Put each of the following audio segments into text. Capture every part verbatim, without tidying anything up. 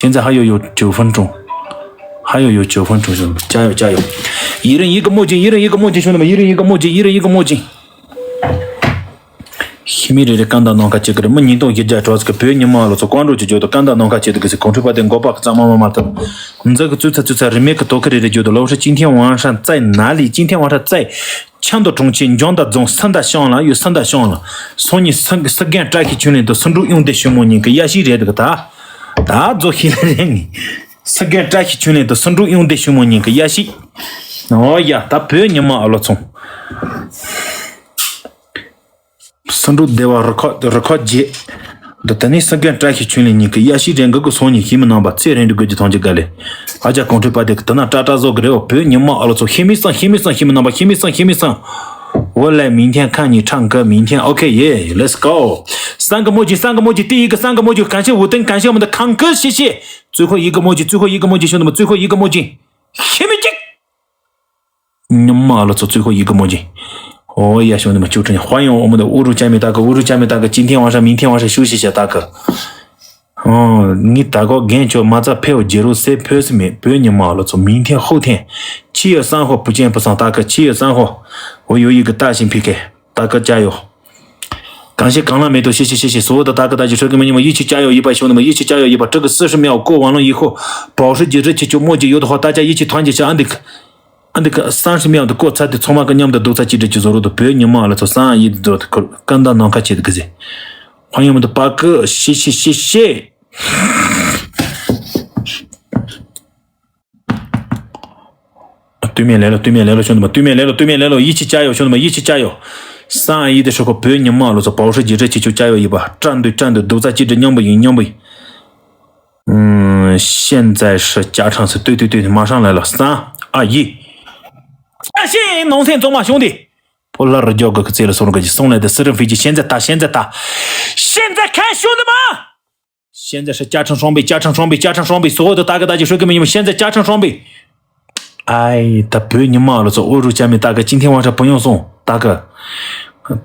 现在还有有九分钟，还有有九分钟，兄弟们，加油加油！一人一个墨镜，一人一个墨镜，兄弟们，一人一个墨镜，一人一个墨镜。ཤི་མི་རེ་རེ་སྐད་བརྡ་གནང་ཁ་ཅིག་གི་རེད། མི་ཉིས་སྟོང་བཞི་བརྒྱ་དྲུག་ཅུ་གི་བོད་ཉི་མ་ལོ་ཚོ་ཀོང་ཀྲོ་ཅིག་བརྗོད་དོ། སྐད་བརྡ་གནང་ཁ་ཅིག་གི་སི་གོང་ཁྲོས་པ་དེ་མགོ་པ་གཙང་མ་མ་མ་ཐུབ། འཛི་གི་ཙུ་ཚ་ཙུ་ཚ་རི་མེད་གི་དོ་ཁ་རེ་རེ་བརྗོད་དོ། 老师今天晚上在哪里？今天晚上在 ཆབ་མདོ་གྲོང་ཁྱེར་འཇང་མདའ་རྫོང་སི་མདའ་ཤང་ལ་ཡོད། སི་མདའ་ཤང་ལ། སང་ཉིན་སི་སི་རྒན་བཀྲ་ཤིས་ཆོས་གླིང་དང་སི་འབྲུག་གཡང་ལྡན་ཞུ་མོ་གཉིས་ཀྱི་དབྱར་གཞས་རེད་འདུག་ད་ད་རྫོགས་ཤིག་ལ་རེད་ངས། སི་རྒན་བཀྲ་ཤིས་ཆོས་གླིང་དང་སི་འབྲུག་གཡང་ལྡན་ཞུ་མོ་གཉིས་ཀྱི་དབྱར་གཞས། ཨོ་ཡ། ད་བོད་ཉི་མ་ཨ་ལོ་ཚོང་། སི་འབྲུག་སྡེ་བ་རུ་ཁག་རུ་ཁག་བརྒྱད། འདི་ད་ནི་སི་རྒན་བཀྲ་ཤིས་ཆོས་གླིང་གཉིས་ཀྱི་དབྱར་གཞས་རེད། འགུ་གུ་སང་ཉིན་ཤེས་མི་རྣམ་པ་ཚེ་རིང་འདྲི་དགོས་ཀྱི་ཐང་ཅིག་ག་ལེ། ཨ་ཅག་གོང་ཁྲོས་པ་དེ་གི་དེ་ན་ཀྲ་ཀྲ་བཟོ་གི་རེད། འོ་བོད་ཉི་མ་ཨ་ལོ་ཚོ། ཤེས་མི་སང་ཤེས་མི་རྣམ་པ། ཤེས་མི་སང་ཤེས་མི་སང་། 我来明天看你唱歌，明天 OK yeah let's go。三个墨镜，三个墨镜，第一个三个墨镜，感谢武灯，感谢我们的康哥，谢谢。最后一个墨镜，最后一个墨镜，兄弟们，最后一个墨镜，ཤེས་མི་གཅིག་ཉི་མ་ཨ་ལོ་ཚོ། 最后一个墨镜。 ཨོ་ཡ། 兄弟们，就这样，欢迎我们的乌鲁加米大哥，乌鲁加米大哥，今天晚上、明天晚上休息一下，大哥。 ཨོ། ངས་ད་གོ་རྒན་ཁྱོད་མ་རྩ་ཕེའུ་རྒྱལ་རོགས་སེ་ཕོས་སི་མེད། བོད་ཉི་མ་ཨ་ལོ་ཚོ། 明天后天七月三号不见不散，大哥，七月三号我有一个大型PK，大哥加油！感谢港浪梅毒，谢谢谢谢所有的大哥大姐，说给你们一起加油一把，兄弟们，一起加油一把！这个四十秒过完了以后，保时捷这期就墨迹有的话，大家一起团结一下，俺得 ཨ་འདི་ག་三十秒དུ་བསྐོར་ཚར་དུས་ཚང་མ་གི་མཉམ་དུ་རྡོག་རྩ་གཅིག་སྒྲིལ་གྱི་བཟོ་རོགས་དང་། བོད་ཉི་མ་ལ་ཚོ་སང་ཡིད་དུ་འགྲོ་དུ་ཁུར་སྐད་བརྡ་ནང་ཁ་བྱེད་དུ་གི་ཟེ། 朋友们的八个，谢谢谢谢。对面来了，对面来了，兄弟们，对面来了，对面来了，一起加油，兄弟们，一起加油！ 三二一的时候，བོད་ཉི་མ་ལ་ཚོ་保时捷这期就加油一把，战队战队རྡོག་རྩ་གཅིག་སྒྲིལ། མཉམ་པོ་ཡིན། མཉམ་པོ་ཡིན། 嗯，现在是加长赛，对对对，马上来了，三二一。 ཨ་ཤེ། ནང་སེམས་གཙང་མ་兄弟། ཕོ་ལྷ་རུ་རྒྱོག་གི་ཁི་ཚེ་ལ་སོང་གི་ཅི་སོང་ལས་དེ་སི་རི་ཕི་ཅི་现在打现在打现在看兄弟们。现在是加长双倍，加长双倍，加长双倍，所有的大哥大姐说给你们，现在加长双倍。 ཨའི། ད་བོད་ཉི་མ་ལ་ཚོ། 乌鲁加米大哥，今天晚上不用送，大哥。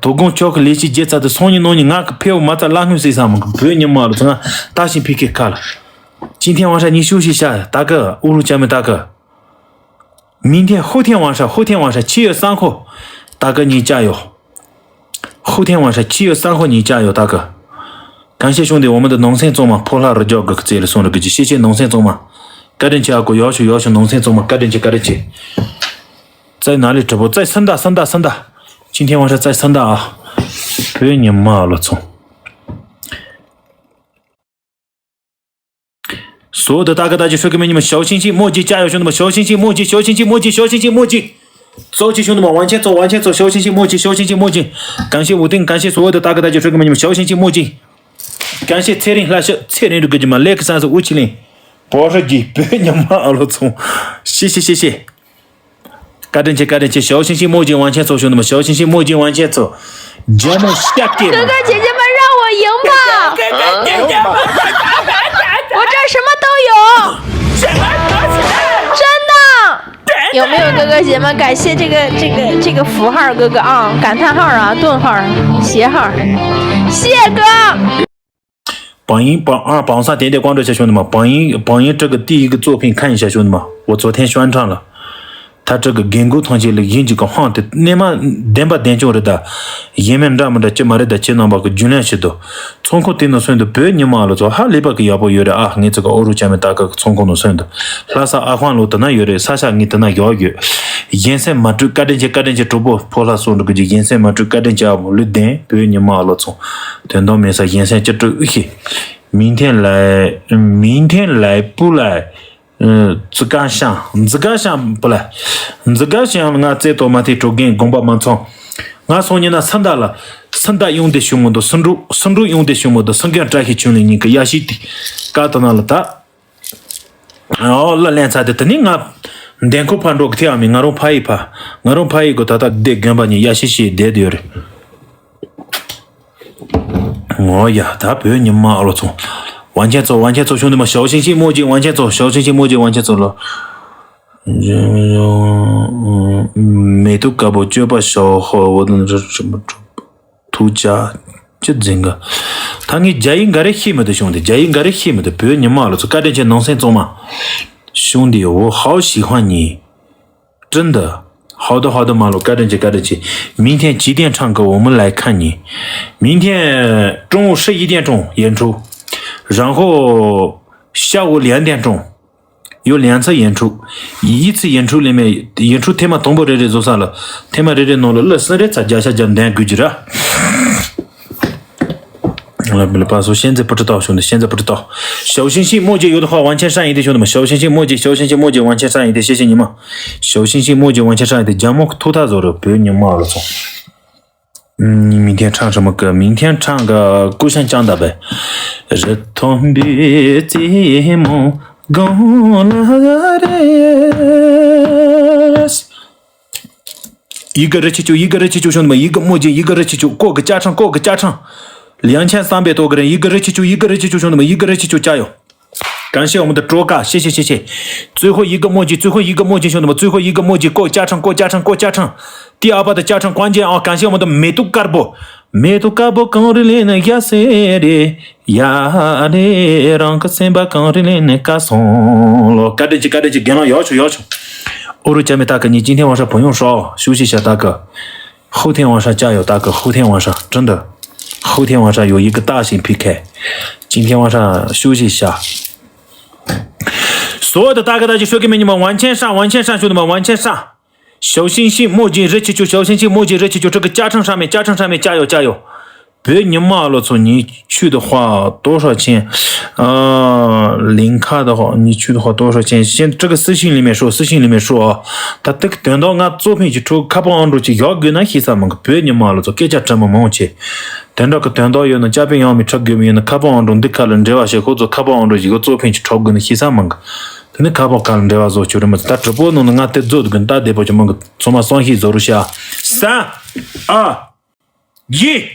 དོ་དགོང་ཁྱོད་ཀྱི་ལས་བྱེད་རྒྱལ་ཚ་དེ་སང་ཉིན་གནངས་ཉིན་ང་གི་ཕེའུ་མ་རྩ་ལ་སྔོན་སྲིད་ས་མ་གི། བོད་ཉི་མ་ལ་ཚོ། ང་ད་ཞིང་ཕི་ཁེ་ཁ་ལ། 今天晚上你休息一下，大哥，乌鲁加米大哥。 明天、后天晚上、后天晚上，七月三号，大哥你加油。后天晚上，七月三号你加油，大哥。感谢兄弟，我们的农村中嘛，破烂日脚个这里送了个谢谢农村中嘛，该点钱啊，要求要求农村中嘛，该点钱，该点钱。在哪里直播？在深大，深大，深大。今天晚上在深大啊。不要你妈了，操！ 所有的大哥大姐、帅哥美女们，小星星墨迹加油，兄弟们，小星星墨迹，小星星墨迹，小星星墨迹。走起，兄弟们，往前走，往前走，小星星墨迹，小星星墨迹。感谢武定，感谢所有的大哥大姐、帅哥美女们，小星星墨迹。感谢蔡林，来是蔡林这个什么，来个三十五七零，保时捷，别你妈了，冲！谢谢，谢谢。 嘎吱茄，嘎吱茄，小星星墨迹往前走，兄弟们，小星星墨迹往前走。节目下给哥哥姐姐们，让我赢吧！我这什么都有，真的。有没有哥哥姐姐们感谢这个这个这个符号哥哥啊？感叹号啊，顿号，斜号，谢谢哥。 榜一榜二榜三点点关注一下，兄弟们。榜一榜一这个第一个作品看一下，兄弟们，我昨天宣传了，他这个རྒན་རྒོན་ཐམས་ཅད་ལ་ཡིན་གཅིག་གི་དབང་དུ་གནས་མ་བདེན་པ་བདེན་སྐྱོང་རེད་ད། ཡིན་མིན་འདྲ་མི་འདྲ་ཅི་མ་རེད་ད། ཁྱེད་རྣམ་པ་གི་རྒྱུན་ལས་བྱེད་དོ། ཚོང་ཁང་དེ་ནང་སོན་དུ་བོད་ཉི་མ་ལ་ཚོ་ཧ་ལས་པ་གི་ཡག་པོ་ཡོད་རེད་ཨ། ངས་ཚོ་གི་ཨོ་རུ་ཅ་མི་ད་ག་གི་ཚོང་ཁང་ནང་སོན་དུ། ལྷ་ས་ཨ་ཧོང་ལོ་དེ་ན་ཡོད་རེད། ས་ཆ་ངས་དེ་ན་ཡག་ཡོད། ཡིན་སེམས་མ་དྲུག་བཀའ་དྲིན་ཆེ། བཀའ་དྲིན་ཆེ། གྲོགས་པོ་ཕོ་ལྷ་སོང་འགྲོ་གི་ཡིན་སེམས་མ་དྲུག་བཀའ་དྲིན་ཆེ་ཨ། བོ་ལུས་ལྡན་བོད་ཉི་མ་ལ་ཚོ། དོན་དག་མེད་ས་ཡིན་སེམས་ཅི་དྲུག་ཨི་ཤི། མིང་ཐེན་ལའི་མིང་ཐེན་ལའི་པུ་ལའི། ཙི་ཀ་ཤང་ཙི་ཀ་ཤང་པུ་ལའི། ཙི་ཀ་ཤང་ང་རྩེ་ཏོ་མ་ཐེ་གྲོ་རྒན་དགོངས་པ་མ་ཚོམ། ང་སང་ཉིན་ན་སི་མདའ་ལ། སི་མདའ་གཡང་ལྡན་ཞུ་མོ་དང་སི་འབྲུག་སི་འབྲུག་གཡང་ལྡན་ཞུ་མོ་དང་སི་རྒན་བཀྲ་ཤིས་ཆོས་གླིང་གཉིས་ཀྱི་ཡ་ཤི་ཏི། ཀ་ཏི་ན་ལ་ད། ཨོ་ལ་ལན་ཚ་དེ་དེ་ནི་ང་འདན་ཁོ་ཕ་འགྲོ་གི་ཐེ་ཨ་མི་ང་རང་ཕ་ཡི་ཕ། ང་རང་ཕ་ཡི་གོ་ད་ད་སྡེ་དགོན་པ་ཉིད་ཡ་ཤི་ཤི་བསྡད་དེ་ཡོད་རེད། ངོ་ཡ་ད་བོད་ཉི་མ་ཨ་ལོ་ཚོ། 往前走，往前走，兄弟们，小星星墨迹往前走，小星星墨迹往前走了。མེ་ཏོག་དཀར་པོ་སྤྱོད་པ་ཞོག་ཧོ། 我的什么 ཐུགས་ཅག་ཅི་འཛིན་གི། ད་ངས་རྒྱ་ཡིག་འགའ་རེ་ཤེས་མི་འདུག་གཞུང་འདི་རྒྱ་ཡིག་འགའ་རེ་ཤེས་མི་འདུག་བོད་ཉི་མ་ལོ་ཚོ་བཀའ་དྲིན་ཆེ་ནང་སེམས་གཙང་མ། གཞུང་འདི་འོ་ཧའོ་ཞི་ཧོན་ཉི། 真的。好的，好的，马路，改正去，改正去。明天几点唱歌？我们来看你。明天中午十一点钟演出，然后下午两点钟有两次演出，一次演出里面，演出ཐེངས་མ་དང་པོ་རེ་རེ་བཟོ་ས་ལ། ཐེངས་མ་རེ་རེ་ནང་ལ་གླུ་གསུམ་རེ་ཚ་བརྒྱ་ཆ་བརྒྱ་འདོན་དགོས་ཀྱི་རེད། ལ་པ་སོ་现在不知道 兄弟，现在不知道。小星星墨迹有的话完全善意的兄弟们，小星星墨迹，小星星墨迹完全善意的，谢谢你们。小星星墨迹完全善意的，ཇ་མོ་ཐུག་ཐག་བཟོ་རུ་བོད་ཉི་མ་ལ་སོང་། 嗯，你明天唱什么歌？明天唱个故乡江的呗。 一个热气球，一个热气球，兄弟们，一个墨镜，一个热气球，过个加唱，过个加唱，两千三百多个人，一个热气球，一个热气球，兄弟们，一个热气球，加油！感谢我们的卓嘎，谢谢谢谢。最后一个墨镜，最后一个墨镜，兄弟们，最后一个墨镜，过加唱，过加唱，过加唱。第二把的加唱关键啊！感谢我们的美杜嘎布， མེ་ཏོག་དཀར་པོ་གངས་རི་ལས་ནི་ཡ་སེ་རེད། ཡ་རེད། རང་གི་སེམས་པ་གངས་རི་ལས་ནི་དཀར་སོང་ལོ། བཀའ་དྲིན་ཆེ། བཀའ་དྲིན་ཆེ། རྒན་ལགས་ཡག་ཆོག་ཡག་ཆོག་ཨོ་རུ་ཅ་མེ་ཏ་ཀ་ཉི་今天晚上不用说哦，休息一下大哥。后天晚上加油大哥，后天晚上真的，后天晚上有一个大型PK，今天晚上休息一下。所有的大哥大姐说给你们完全上，完全上，兄弟们，完全上。 小星星墨镜热气球，小星星墨镜热气球，这个加成上面，加成上面加油加油！别你妈了，从你去的话多少钱？呃，零卡的话，你去的话多少钱？先这个私信里面说，私信里面说啊。他这个等到俺作品去抽卡包安卓去要给那黑啥么个，别你妈了，做给家这么忙去。等这个等到有那嘉宾要没抽给没那卡包安卓，你看了这把些合作卡包安卓一个作品去抽给那黑啥么个。 དེ་ནས་ཁ་པར་ཁ་ལ་འབྲེལ་བ་བཟོ་ཆོག་རེད་མ་ཟད། ད་དྲི་པོ་ནང་ལ་ང་དེ་བཟོ་དགོས་ད་བདེ་པོ་ཅིག་མང་གི་ཚང་མ་བསམ་ཤེས་བཟོ་རོགས་བྱ། 三、二、一，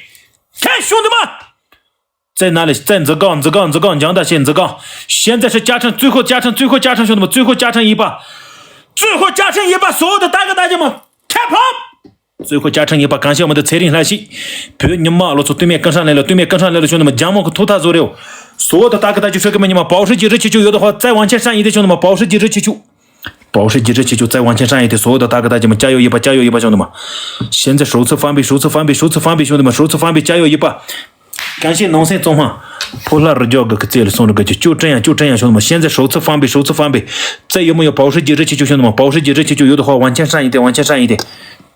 开始，兄弟们！在哪里？在འཛི་གང་འཛི་གང་འཛི་གང 讲大仙འཛི་གང 现在是加成，最后加成，最后加成，兄弟们，最后加成一把，最后加成一把，所有的大哥大姐们，开炮！ 最后加成一把，感谢我们的财神来袭。别你妈了，从对面跟上来了，对面跟上来了，兄弟们，加盟个图塔做六。所有的大哥大姐，说给你们，保时捷热气球有的话，再往前上一点，兄弟们，保时捷热气球，保时捷热气球再往前上一点，所有的大哥大姐们，加油一把，加油一把，兄弟们！现在首次翻倍，首次翻倍，首次翻倍，兄弟们，首次翻倍，加油一把！ 感谢农村中华。 ཕོ་ལྷ་རི་རྒྱལ་གི་རྩེ་ལ་སོང་རི་གི་ཅི་ཅོ་དྲན་ཡ་ཅོ་དྲན་ཡ་兄弟们，现在首次翻倍，首次翻倍。再有没有保时捷热气球，兄弟们？保时捷热气球有的话，往前上一点，往前上一点。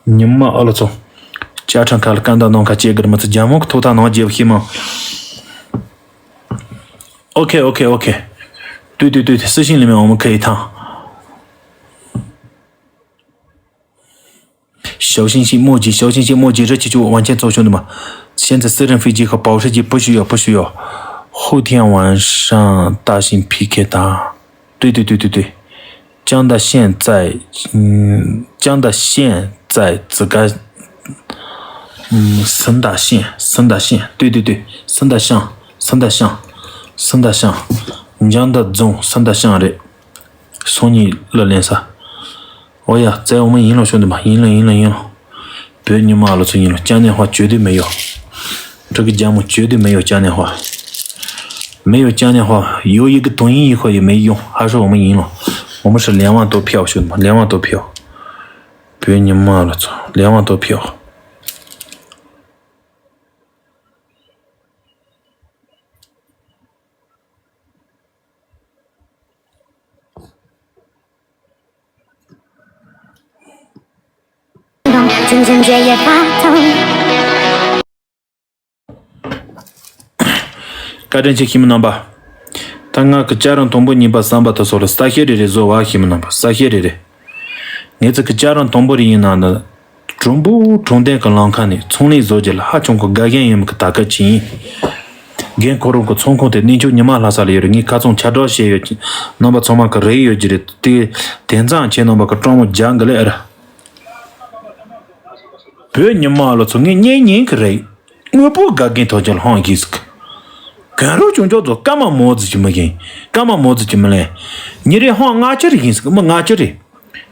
你妈了操！加长卡了干到弄卡接个么子，加盟个头大脑接不起吗？ OK OK OK，对对对对，私信里面我们可以谈。 小星星墨迹，小星星墨迹，热气球往前走，兄弟们。现在私人飞机和保时捷不需要，不需要。后天晚上大型PK打。对对对对对，江大现在，嗯，江大现在自个，嗯，沈大现，沈大现，对对对，沈大象，沈大象，沈大象，江大总，沈大象的，送你热脸杀。 ཨོ་ཡ། བཙལ་འོང་མ་ཡིན་ལོ་ཤོད་འདི་མ་ཡིན་ལོ་ཡིན་ལོ་ཡིན་ལོ། བོད་ཉི་མ་ལོ་ཚོ་ཡིན་ལོ། 嘉年华绝对没有。这个节目绝对没有嘉年华。没有嘉年华，有一个抖音一块也没用，还是我们赢了。我们是两万多票，兄弟们，两万多票。 བོད་ཉི་མ་ལོ་ཚོ་两万多票。 བཀའ་དྲིན་ཆེ་ཁྱིམ་རྣམ་པ། ད་ང་གི་བཅའ་རིམ་དང་པོ་གཉིས་པ་གསུམ་པ་དེ་ཚོ་ལ་ས་ཤེ་རེ་རེ་བཟོ་བ། ཁྱིམ་རྣམ་པ། ས་ཤེ་རེ་རེ། ངེད་ཚོ་གི་བཅའ་རིམ་དང་པོ་རེ་ཡིན་ན་ནི། གྲུམ་བུ་གྲོང་རྡལ་གི་ལམ་ཁ་ནས་ཚོང་ལས་བཟོ་རྒྱུ་ལ་ཧ་ཅང་གི་དགའ་ཞེན་ཡོད་མི་གི་ད་ག་ཅིག་ཡིན། རྒན་ཁོ་རང་གི་ཚོང་ཁང་དེ་གནས་མཆོག་ཉི་མ་ལྷ་ས་ལ་ཡོད་རེད། ངས་ཁ་ཚོན་ཆ་སྒྲིག་བྱས་ཡོད་ཀྱི། རྣམ་པ་ཚང་མ་གི་རེ་ཡོད་ཀྱི་རེད་དེ། དེང་སང་ཁྱེད་རྣམ་པ་གི་སྤྲང་མོ་རྒྱག་གི་ལེ་ཨེ་ར། བོད་ཉི་མ་ལོ་ཚོ་ངས་གཉེན་ཉེ་གི་རེད། དངོས་པོ་དགའ་རྒན་ཐོག་ཅན་ལ་ཧང་གིས་ཟིག་གན་རུ་ཅུང་ཅོག་ཚོ་སྐར་མ་མོ་ཟིག་གི་མི་ཡིན། སྐར་མ་མོ་ཟིག་གི་མི་ལེན། ཉི་རེ་ཧང་ལྔ་བཅུ་རེ་ཡིན་ཟིག་མི་ལྔ་བཅུ་རེ།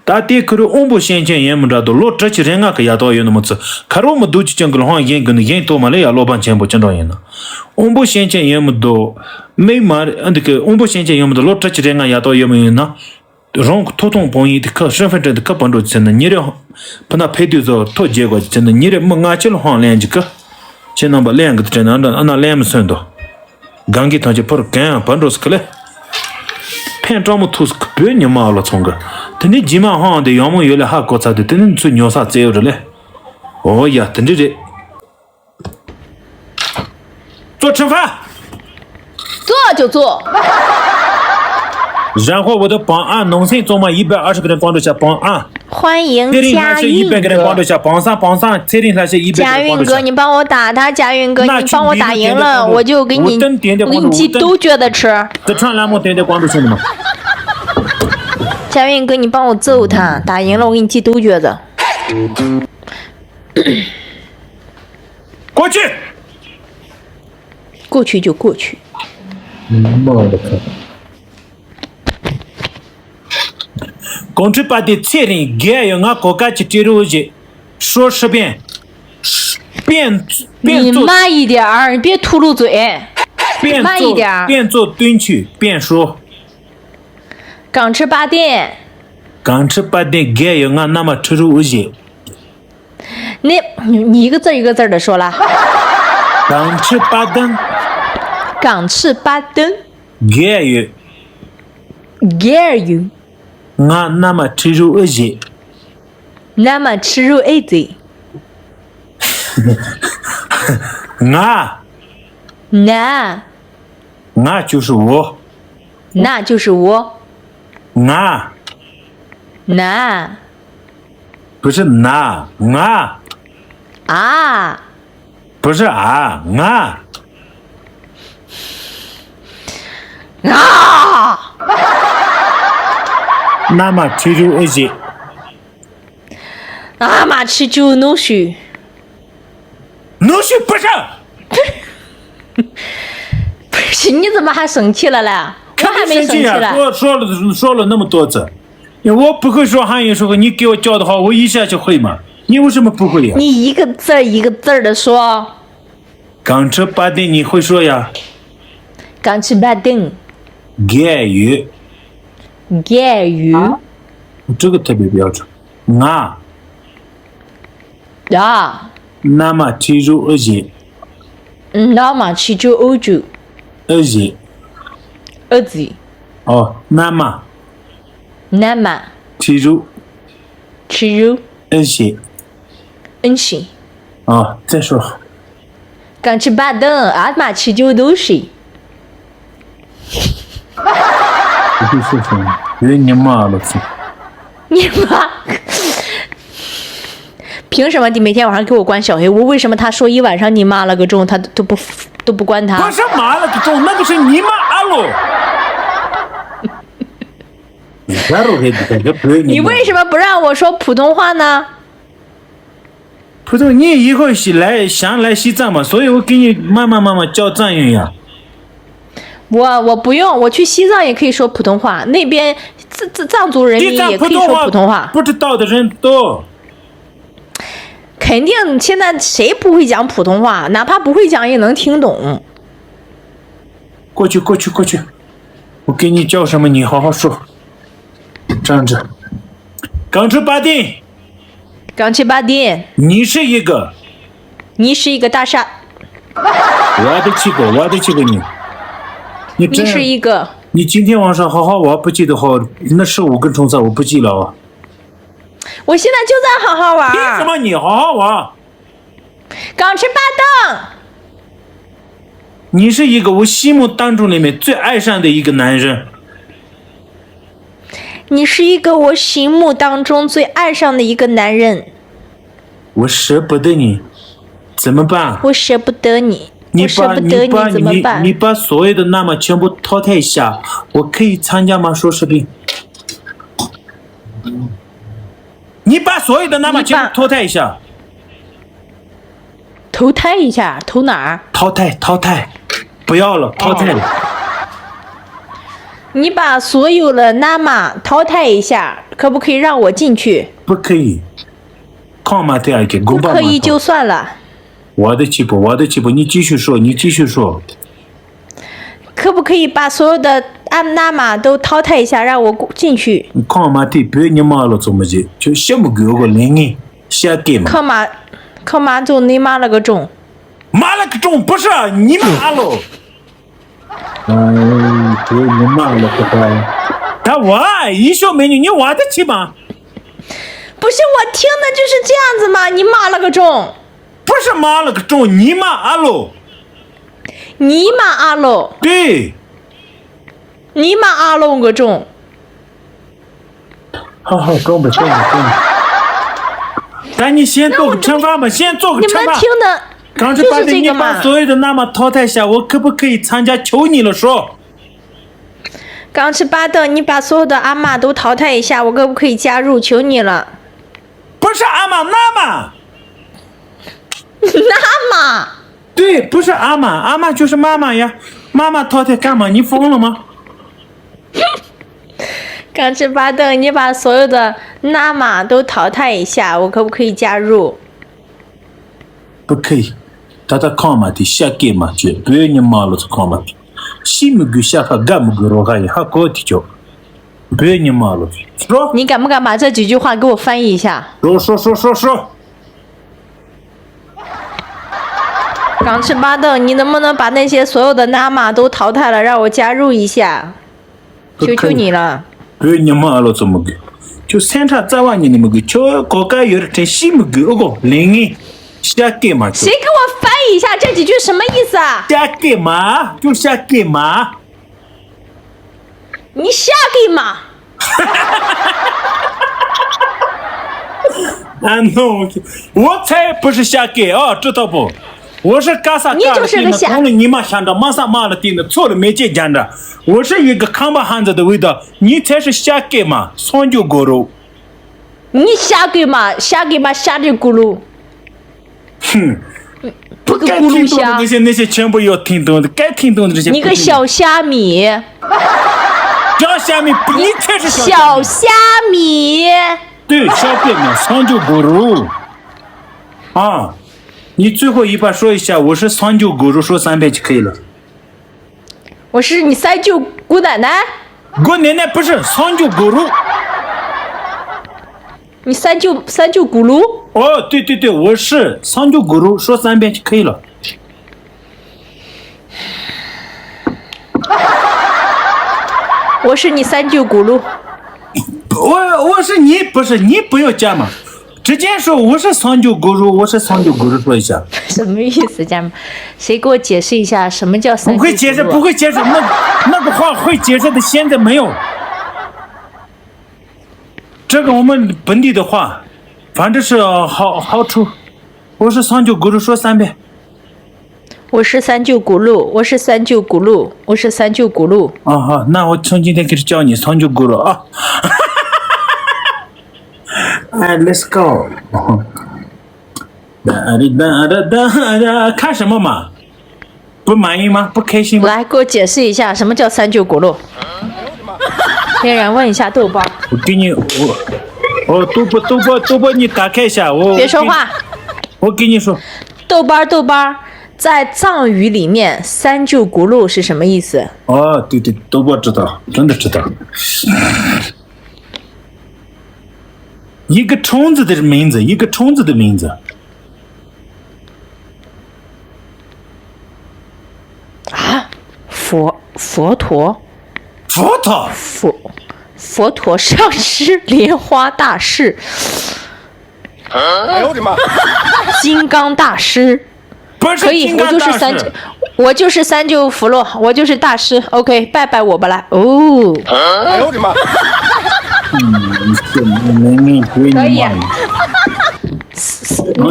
ད་དེ་ཁུ་རུ་དབང་པོ་སྐྱོན་ཅན་ཡིན་མི་འདྲ་དོ། ལོ་དྲུག་ཅུ་རེ་ལྔ་གི་ཡ་ཏོ་ཡོད་ནི་མི་ཚོ་ཁ་རོག་མི་སྡུག་ཅི་ཅང་གི་ལྷང་ཡིན་གི་ནི་ཡིན་ཐོག་མ་ལས་ཡ་སློབ་པ་ཆེན་པོ་ཅི་འདྲ་ཡིན་ན། དབང་པོ་སྐྱོན་ཅན་ཡིན་མི་འདུག། མིག་མ་རེད་ཨ། འདི་གི་དབང་པོ་སྐྱོན་ཅན་ཡིན་མི་འདུག། ལོ་དྲུག་ཅུ་རེ་ལྔ་ཡ་ཏོ་ཡོད་མི་ཡིན་ན། རང་གི་ཐོབ་ཐང་དཔང་ཡིག་དེ་ཁ་身份证དེ་ཁ་པར་འགྲོ་ཚེ་ན་ཉིན་རེ་ཕུ་ན་ཕེ་དུས་ཚོ་ཐོ་རྒྱས་དགོས་ཚེ་ན་ཉིན་རེ་མི་ལྔ་ཆེ་ལ་ཧང་ལེན་གྱི་ཀ། ཁྱེད་རྣམ་པ་ལེན་གི་དེ་དྲན་ན་འདྲ་ཨ་ན་ལེན་མི་སོན་དོ། གང་གི་ཐང་ཆེ་ཕུར་གང་ཡང་བར་འགྲོ་སི་ཁ་ལེ། ཕན་སྤྲང་མོ་ཐུག་སི་ཁ་བོད་ཉི་མ་ལ་ཚོང་གི། དེ་ནི་རྗེས་མ་ཧང་དེ་ཡང་མོ་ཡོད་ལ་ཧ་གོ་ཚར་དུས་དེ་ནི་ཚུར་ཉོ་ས་བཙལ་ཡོད་རེད་ལེ། ཨོ་ཡ་དེ་འདྲི་རེད། 做惩罚。做就做。然后我的榜二农村做嘛一百二十个人帮助下榜二。欢迎加运。一百个人帮助下榜三榜三，蔡林那些一百个人帮助下。佳运哥，你帮我打他，佳运哥，你帮我打赢了，我就给你，我给你寄兜橛子吃。这串栏目点点关注兄弟们。佳运哥，你帮我揍他，打赢了我给你寄兜橛子。过去。过去就过去。妈的！ གོང་ཁྲི་པ་དེ་ཚེ་རིང་རྒས་ཡོད་ང་གོ་ཀ་གྱི་སྤྲེལ་རོ་བཞི། ཧྲོ་ཧྲི་པན། པན། པན་ཙོ། 你慢一点儿，你别秃噜嘴。 པན་ཙོ། 慢一点儿。 པན་ཙོ་བསྟུན་ཆུ་པན་ཧྲོ། 港吃八店。 གོང་ཁྲི་པ་དེ་རྒས་ཡོད་ང་མནའ་མ་ཁྲི་རོ་བཞི། 你你一个字儿一个字儿的说了。 གོང་ཁྲི་པ་དེ། 港吃八店。 རྒས་ཡོད། རྒས་ཡོད། ང་མནའ་མ་ཁྲི་རོ་ཨེ་བཞེས། མནའ་མ་ཁྲི་རོ་ཨེ་བཞེས། ང་ང་ང就是我。ང就是我。ང་ང不是ང་ང啊。 不是啊，ང་ང་མནའ་མ་ཁྲི་རོ་ཨེ་བཞེས། མནའ་མ་ཁྲི་རོ་ནུ་ཞུ། ནུ་ཞུ་不是。不是，你怎么还生气了嘞？我还没生气了。说说了说了那么多次，我不会说汉语说你给我教的话，我一下就会嘛。你为什么不会呀？你一个字儿一个字儿的说。 港吃八店你会说呀？港吃八店。给予。给予。这个特别标准。啊。啊。那么吃肉二姐。那么吃肉二姐。二姐。二姐。哦，那么。那么。吃肉。吃肉。二姐。二姐。啊，再说。 港吃八店，俺妈吃就都是。不会说什么，别你妈了去。你妈！凭什么你每天晚上给我关小黑屋？为什么他说一晚上你妈了个钟，他都不都不关他？不是妈了个钟，那个是你妈阿鲁。你为什么不让我说普通话呢？ 普通，你以后是来想来西藏嘛，所以我给你慢慢慢慢教藏语呀。我我不用，我去西藏也可以说普通话，那边藏藏藏族人民也可以说普通话。不知道的人多。肯定现在谁不会讲普通话？哪怕不会讲也能听懂。过去过去过去，我给你教什么，你好好说。这样子，港吃八店。 港吃八店。你是一个。你是一个大傻。我的气个，我的气个你。你真你是一个。你今天晚上好好玩，不记得好，那十五根虫子我不记了啊。我现在就在好好玩。凭什么你好好玩？港吃八店。你是一个我心目当中里面最爱上的一个男人。 你是一个我心目当中最爱上的一个男人。我舍不得你，怎么办？我舍不得你，你我舍不得你怎么办？你把所有的那么全部淘汰一下，我可以参加吗？说视频。你把所有的那么全部淘汰一下。 投胎一下，投哪儿？淘汰，淘汰，不要了，淘汰了。你把所有的妈妈淘汰一下，可不可以让我进去？不可以。看嘛，这样给公爸妈不可以就算了。我的去不，我的去不，你继续说，你继续说。可不可以把所有的俺妈妈都淘汰一下，让我进去？看嘛，这别你妈了怎么的，就什么给我个灵呢？瞎给嘛。可妈，可妈就你妈了个种。妈了个种，不是你妈了。 哎，给你妈了个蛋！他我一笑美女，你我的去吧。不是我听的就是这样子吗？你妈了个种！不是妈了个种，你妈阿喽！你妈阿喽！对。你妈阿喽个种！ 好好，中吧，中吧，中吧。咱你先做个惩罚吧，先做个惩罚。你们听的刚才把你把所有的妈妈淘汰下，我可不可以参加？求你了，说。刚吃巴豆，你把所有的阿妈都淘汰一下，我可不可以加入？求你了。不是阿妈，妈妈。妈妈。对，不是阿妈，阿妈就是妈妈呀。妈妈淘汰干嘛？你疯了吗？ 刚吃巴豆，你把所有的妈妈都淘汰一下，我可不可以加入？不可以。他他看嘛的，下给嘛去，不要你妈了，看嘛的。西木给下发干木给罗哈也还搞的叫，不要你妈了。说。你敢不敢把这几句话给我翻译一下？说说说说说。 刚吃巴豆，你能不能把那些所有的妈妈都淘汰了，让我加入一下？求求你了。不要你妈了，怎么个？就三叉再往你那么个，就搞个有点太西木个，哦个，灵异，瞎给嘛，谁给我翻译一下这几句什么意思啊？瞎给嘛，就瞎给嘛。 你瞎给嘛！啊，no，我才不是瞎给啊，知道不？我是嘎啥嘎了，你就是个瞎。听了懂了，你妈想着，妈啥妈了，听的错了，没见讲着。我是一个看不汉子的味道，你才是瞎给嘛，双脚狗肉。你瞎给嘛，瞎给嘛，瞎里咕噜。 哼，不该听懂的那些，那些全部要听懂的，该听懂的这些不听懂。你个小虾米！小虾米，不，你才是小虾米。小虾米！对，小虾米，双脚狗肉。啊，你最后一把说一下，我是双脚狗肉，说三遍就可以了。 我是你三舅姑奶奶。姑奶奶不是，双脚狗肉。你三舅，三舅咕噜？哦，对对对，我是双脚狗肉，说三遍就可以了。我是你三舅咕噜。我，我是你，不是，你不要加嘛。 直接说我是双脚狗肉，我是双脚狗肉，说一下。什么意思？讲，谁给我解释一下什么叫三舅咕噜啊？不会解释，不会解释，那，那个话会解释的现在没有。这个我们本地的话，反正是好，好处。我是双脚狗肉，说三遍。 我是三舅咕噜，我是三舅咕噜，我是三舅咕噜。哦，好，那我从今天开始叫你双脚咕噜啊。哎，let's go。哒哩哒哒哒哒，看什么嘛？不满意吗？不开心吗？来，给我解释一下什么叫三舅咕噜。天然问一下豆包。我给你，我，哦，豆包，豆包，豆包，你打开一下，我，别说话。我给你说。 豆包儿，豆包儿，在藏语里面，三舅咕噜是什么意思？哦，对对，豆包知道，真的知道。一个虫子的名字，一个虫子的名字。啊，佛，佛陀？佛陀？佛，佛陀上师莲花大士。哎呦我的妈！金刚大师。不是，可以，金刚大师。我就是三舅，我就是三舅福洛，我就是大师。OK，拜拜我吧啦。哦。哎呦我的妈！嗯，你这，你，你，你，可以。你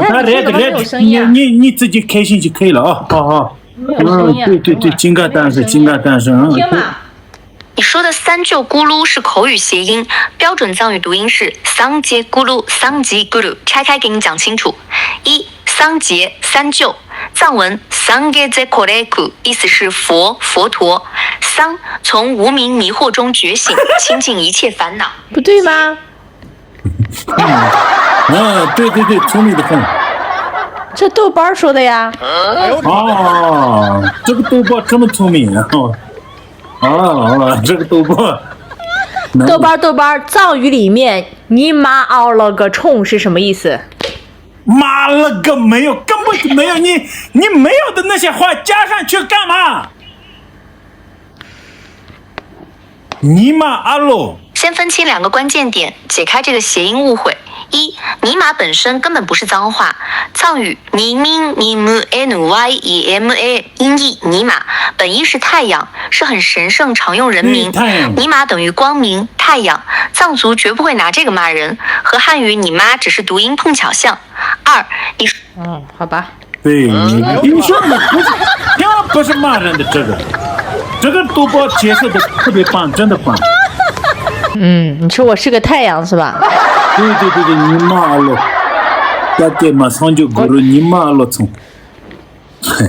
看你说怎么没有声音啊？你，你，你自己开心就可以了啊，好好。没有声音啊。嗯，对对对，金刚大师，金刚大师，嗯。听嘛。 你说的三舅咕噜是口语谐音，标准藏语读音是桑杰咕噜，桑吉咕噜。拆开给你讲清楚。一、桑杰，三舅，藏文 Sangye Zekoreku 意思是佛、佛陀。Sang 从无明迷惑中觉醒，清净一切烦恼。不对吗？啊，对对对，聪明的很。这豆包说的呀。啊，这个豆包这么聪明啊！啊，这个豆包，豆包豆包，藏语里面你妈熬了个冲是什么意思？妈了个没有，根本就没有你，你没有的那些话加上去干嘛？尼玛阿罗，先分清两个关键点，解开这个谐音误会。一，尼玛本身根本不是脏话，藏语尼明尼姆 n y i m a 音译尼玛，本意是太阳，是很神圣常用人名。尼玛等于光明、太阳，藏族绝不会拿这个骂人，和汉语你妈只是读音碰巧像。二，你说。嗯，好吧。对，你你说的不是，千万不是骂人的这个，这个都把解释的特别棒，真的棒。嗯，你说我是个太阳是吧？对对对对，尼玛阿罗，大概马上就咕噜尼玛阿罗从。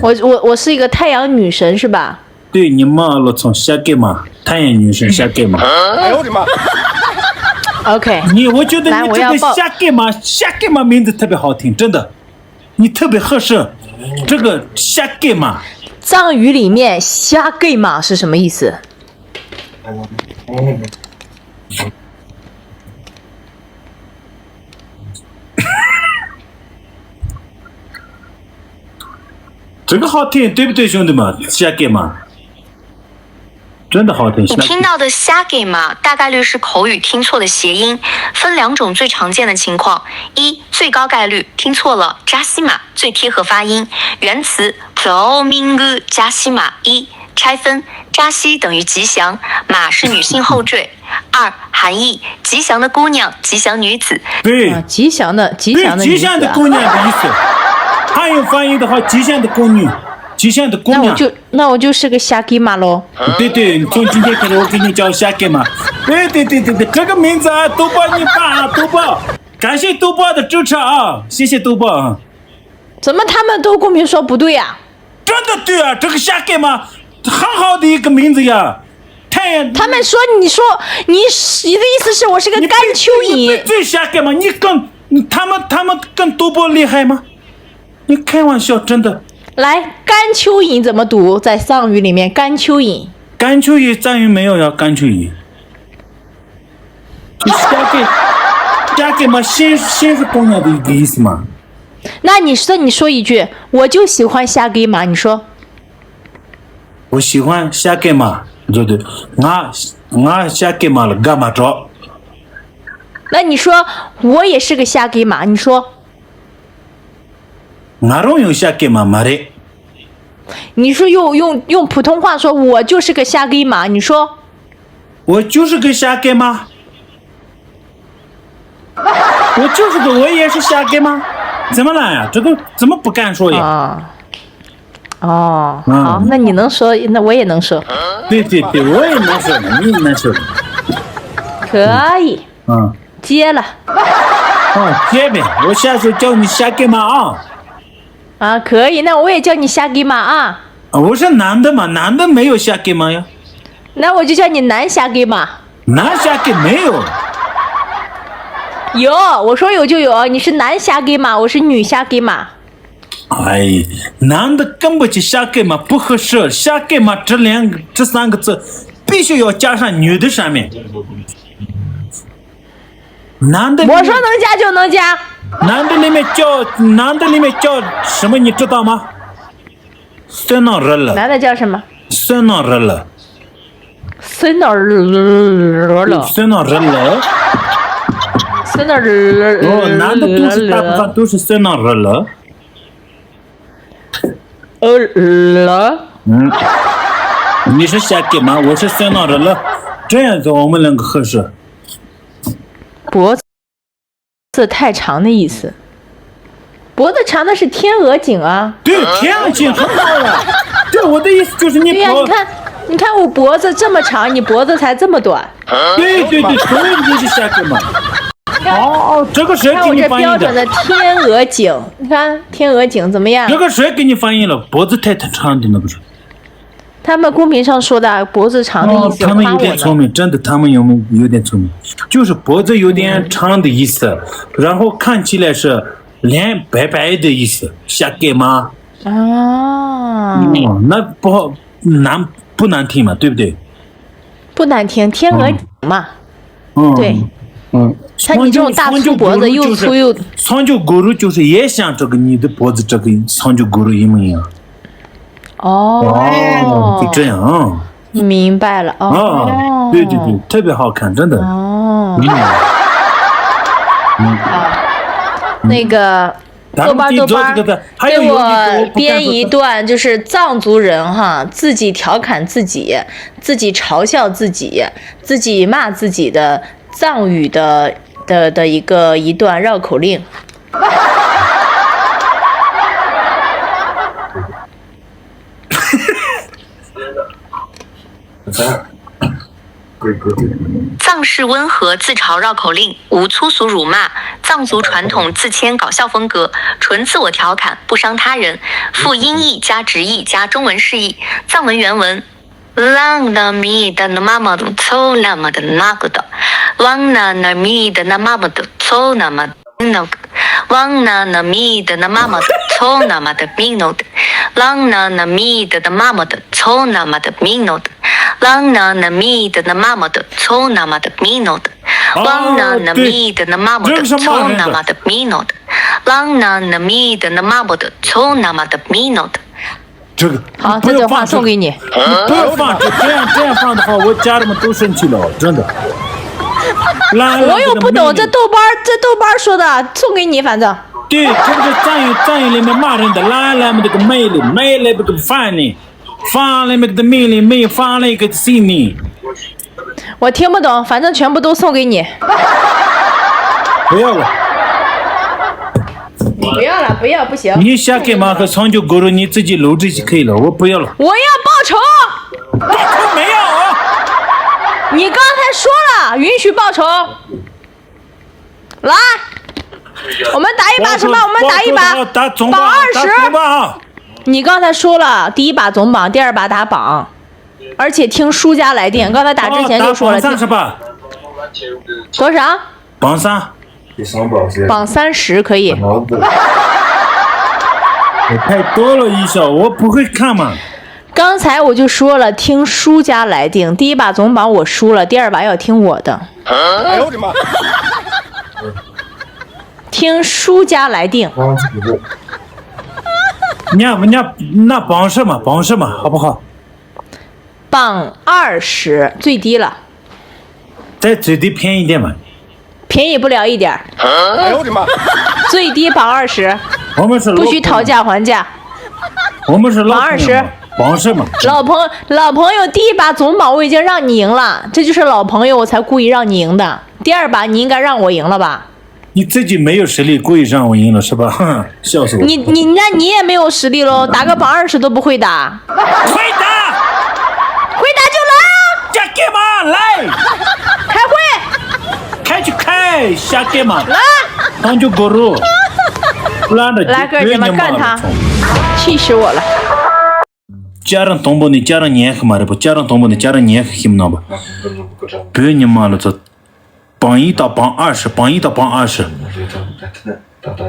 我我我是一个太阳女神是吧？对，尼玛阿罗从下给嘛，太阳女神下给嘛。OK，你我觉得你这个来我要报下给嘛，下给嘛名字特别好听，真的。你特别合适这个下给嘛。藏语里面下给嘛是什么意思？这个好听，对不对，兄弟们？下给嘛，真的好听。你听到的下给嘛，大概率是口语听错的谐音，分两种最常见的情况：一，最高概率听错了扎西玛，最贴合发音。原词 Plomingu 扎西玛。一，拆分，扎西等于吉祥，玛是女性后缀。二，含义，吉祥的姑娘，吉祥女子。对啊，吉祥的吉对祥的女子啊。吉祥的姑娘的意思。汉语翻译的话，吉祥的姑娘，吉祥的姑娘。那我就那我就是个下给嘛喽。对对，从今天开始我给你叫下给嘛。对对对对对，这个名字啊，豆包你爸啊，豆包，感谢豆包的支持啊，谢谢豆包啊。怎么他们都公屏说不对呀、真的对啊，这个下给嘛，很好的一个名字呀。太阳，他们说你说你你的意思是我是个你干蚯你蚓？最下给嘛，你跟他们他们跟豆包厉害吗？你开玩笑，真的。来，干蚯蚓怎么读？在藏语里面，干蚯蚓。干蚯蚓藏语没有呀，干蚯蚓。你瞎给，瞎给嘛，先先是姑娘的一个意思嘛。那你说你说一句，我就喜欢下给嘛，你说。我喜欢瞎给嘛，对对，我我瞎给嘛了，干嘛着？那你说我也是个下给嘛，你说。我容易瞎给嘛，没得。你说用用用普通话说，我就是个下给嘛，你说。我就是个瞎给嘛。我就是个，我也是瞎给嘛。怎么了呀？这个怎么不敢说呀？啊。哦，嗯好，那你能说，那我也能说，对对对，我也能说的，你也能说的。可以嗯，接了。哦，接呗，我下次叫你瞎给嘛啊。啊，可以，那我也叫你下给嘛啊。啊，我是男的嘛，男的没有瞎给嘛呀，那我就叫你男下给嘛。男瞎给没有。有，我说有就有，你是男下给嘛，我是女下给嘛。哎，男的跟不起瞎给嘛，不合适，瞎给嘛这两这三个字必须要加上女的上面。男的我说能加就能加。男的里面叫男的里面叫什么，你知道吗？酸囊热了，男的叫什么？酸囊热了，孙儿了，酸囊热了。孙儿了。哦，男的都是大部分都是酸囊热了。呃了。嗯，你是瞎给嘛，我是酸囊热了，这样子我们两个合适。脖子太长的意思。脖子长的是天鹅颈啊。对，天鹅颈很好呀。对，我的意思就是你对呀、脖你看，你看我脖子这么长，你脖子才这么短。对对对，所以你就是瞎给嘛。哦，这个谁给你翻译的？你看我这标准的天鹅颈，你看天鹅颈怎么样？这个谁给你翻译了？脖子太太长的那不是？他们公屏上说的脖子长的意思，哦，他们有点聪明，真的，他们有有点聪明，就是脖子有点长的意思，然后看起来是脸白白的意思，瞎给吗？啊，哦，那不好难不难听嘛，对不对？不难听，天鹅颈嘛。嗯，对，嗯，像你这种大粗脖子又粗又，长久骨肉就是也像这个你的脖子这个长久骨肉一模一样。哦，就这样啊。明白了哦。啊，对对对，特别好看，真的。哦，嗯，那个豆瓣豆瓣给我编一段，就是藏族人哈，自己调侃自己，自己嘲笑自己，自己骂自己的藏语的的的一个一段绕口令。藏式温和自嘲绕口令，无粗俗辱骂，藏族传统自谦搞笑风格，纯自我调侃，不伤他人。附音译加直译加中文释义，藏文原文。Lang na mi da na mama do, tso na ma da na ku do. Lang na na mi da na mama do, tso na ma da no. Lang na na mi da na mama do, tso na ma da mi no. Lang na na mi da na mama do, tso na ma da mi no. Lang na na mi da na mama do, tso na ma da mi no. Lang na na mi da na mama do, tso na ma da mi no. Lang na na mi da na mama do, tso na ma da mi no. 这个好，这句话送给你。不要放这，这样这样放的话，我家人们都生气了，真的。我又不懂，这豆瓣这豆瓣说的，送给你，反正。对，这不是藏语藏语里面骂人的，来来么这个妹里，妹来不个饭呢，饭来么个的妹里，妹饭来个心呢。我听不懂，反正全部都送给你。不要了。 不要了，不要，不行。你瞎给马克长久狗肉，你自己录制就可以了，我不要了。我要报仇。报仇没有？你刚才说了允许报仇。来，我们打一把什么？我们打一把打总榜，榜二十。打总榜啊！你刚才说了，第一把总榜，第二把打榜，而且听输家来电。刚才打之前就说了，榜三十吧。多少？榜三。 榜三十可以。也太多了一些，我不会看嘛。刚才我就说了，听输家来定。第一把总榜我输了，第二把要听我的。哎呦我的妈！听输家来定。你要不你要那榜什么榜什么好不好？ 榜二十最低了，再最低便宜点嘛，便宜不了一点儿。哎呦我的妈！最低榜二十，我们是不许讨价还价。我们是榜二十，榜什么？老朋老朋友，第一把总榜我已经让你赢了，这就是老朋友，我才故意让你赢的。第二把你应该让我赢了吧？ 你自己没有实力，故意让我赢了是吧？哼，笑死我！你你那你也没有实力喽，打个榜二十都不会打。会打，会打就来啊！加干嘛来？开会，开就开，瞎干嘛？来，当就狗肉，拉着来哥，你们干他，气死我了！ ཅ་རང་དང་པོ་ནས་ཅ་རང་ཉན་ཤི་མ་རེད་པ། ཅ་རང་དང་པོ་ནས་ཅ་རང་ཉན་ཤི་ཤིམ་ནང་པ། བོད་ཉི་མ་ལ་ཚོ། བང་ཡིན་དང་བང་ཨར་ཤི། བང་ཡིན་དང་བང་ཨར་ཤི།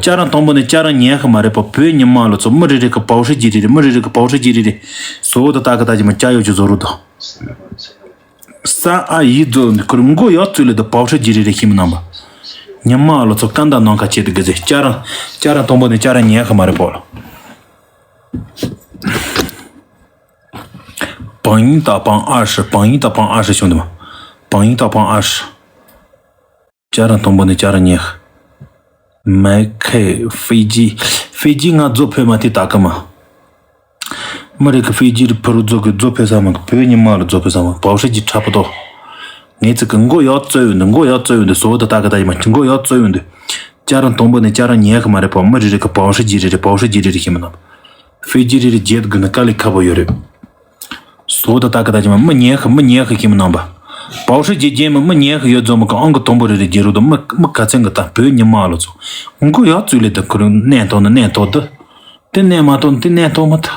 ཅ་རང་དང་པོ་ནས་ཅ་རང་ཉན་ཤི་མ་རེད་པ། བོད་ཉི་མ་ལ་ཚོ། མི་རེ་རེ་གི་པའོ་ཧྲི་ཇི་རེ་རེ། མི་རེ་རེ་གི་པའོ་ཧྲི་ཇི་རེ་རེ། བཟོ་བོ་དང་ཏག་གི་ཏག་ཅི་མ་ཅ་ཡོ་ཅི་བཟོ་རུ་དང་། ས་ཨ་ཡི་ཛོ་ཁུར་མགོ་ཡག་ཙུ་ལི་དང་པའོ་ཧྲི་ཇི་རེ་རེ་ཤིམ་ནང་པ། ཉི་མ་ལ་ཚོ་ཀན་ད་ནང་ཁ་ཆེ་དི་གི་ཟེ། ཅ་རང་ཅ་རང་དང་པོ་ནས་ཅ་རང་ཉན་ཤི་མ་རེད་པ་ལ། བང་ཡིན་དང་བང་ཨར་ཤི། བང་ཡིན་དང་བང་ཨར་ཤི་བྱུང་འདུག་བང་ཡིན་དང་བང་ཨར་ཤི། ཅ་རང་དང་པོ་ནས་ཅ་རང་ཉན་ཤི། མེ་ཁེ་ཧྥི་ཇི། ཧྥི་ཇི་ང་རྫོ་ཕེ་མ་དེ་ད་གི་མ། མི་རིགས་ཀྱི་ཧྥི་ཇི་རི་ཕུ་རུ་རྫོ་གི་རྫོ་ཕེ་ས་མ་གི་བོད་ཉི་མ་ལ་རྫོ་ཕེ་ས་མ་པའོ་ཧྲི་ཇི་ཁྲ་པོ་ཏོ། ངེད་ཚིག་གི་མགོ་ཡག་ཙོ་ཡོད་འདུག་མགོ་ཡག་ཙོ་ཡོད་འདུག་བཟོ་བོ་དང་ཏག་གི་ཏག་ཅི་མ་མགོ་ཡག་ཙོ་ཡོད་འདུག་ཅ་རང་དང་པོ་ནས་ཅ་རང་ཉན་ཤི་མ་རེད་པ། མི་རེ་རེ་གི་པའོ་ཧྲི་ཇི་རེ་རེ། པའོ་ཧྲི་ཇི་རེ་རེ་ཤི་མི་ནང་པ། ཧྥི་ཇི་རི་རི་རྒྱལ་དགུ་ནི་དཀའ་ལས་ཁག་པོ་ཡོད་རེད། བཟོ་བོ་དང་ཏག་གི་ཏག་ཅི་མ་མི་ཉན་ཤི་མི་ཉན་ཤི་ཤི་མི་ནང་པ། པའོ་ཧྲི་ཅི་རྗེས་མི་མི་ཉན་ཤི་ཡོད་ཛོམ་གི་ཨང་གི་དང་པོ་རེ་རེ་རྒྱལ་རུ་དུ་མི་མི་ག་ཚན་གི་ད་བོད་ཉི་མ་ལོ་ཚོ་མགོ་ཡག་ཙུ་ལེ་དུ་ཁུར་གནས་ཐོག་ནི་གནས་ཐོག་དུ་དེ་གནས་མ་ཐོག་དེ་གནས་ཐོག་མི་ཐུབ།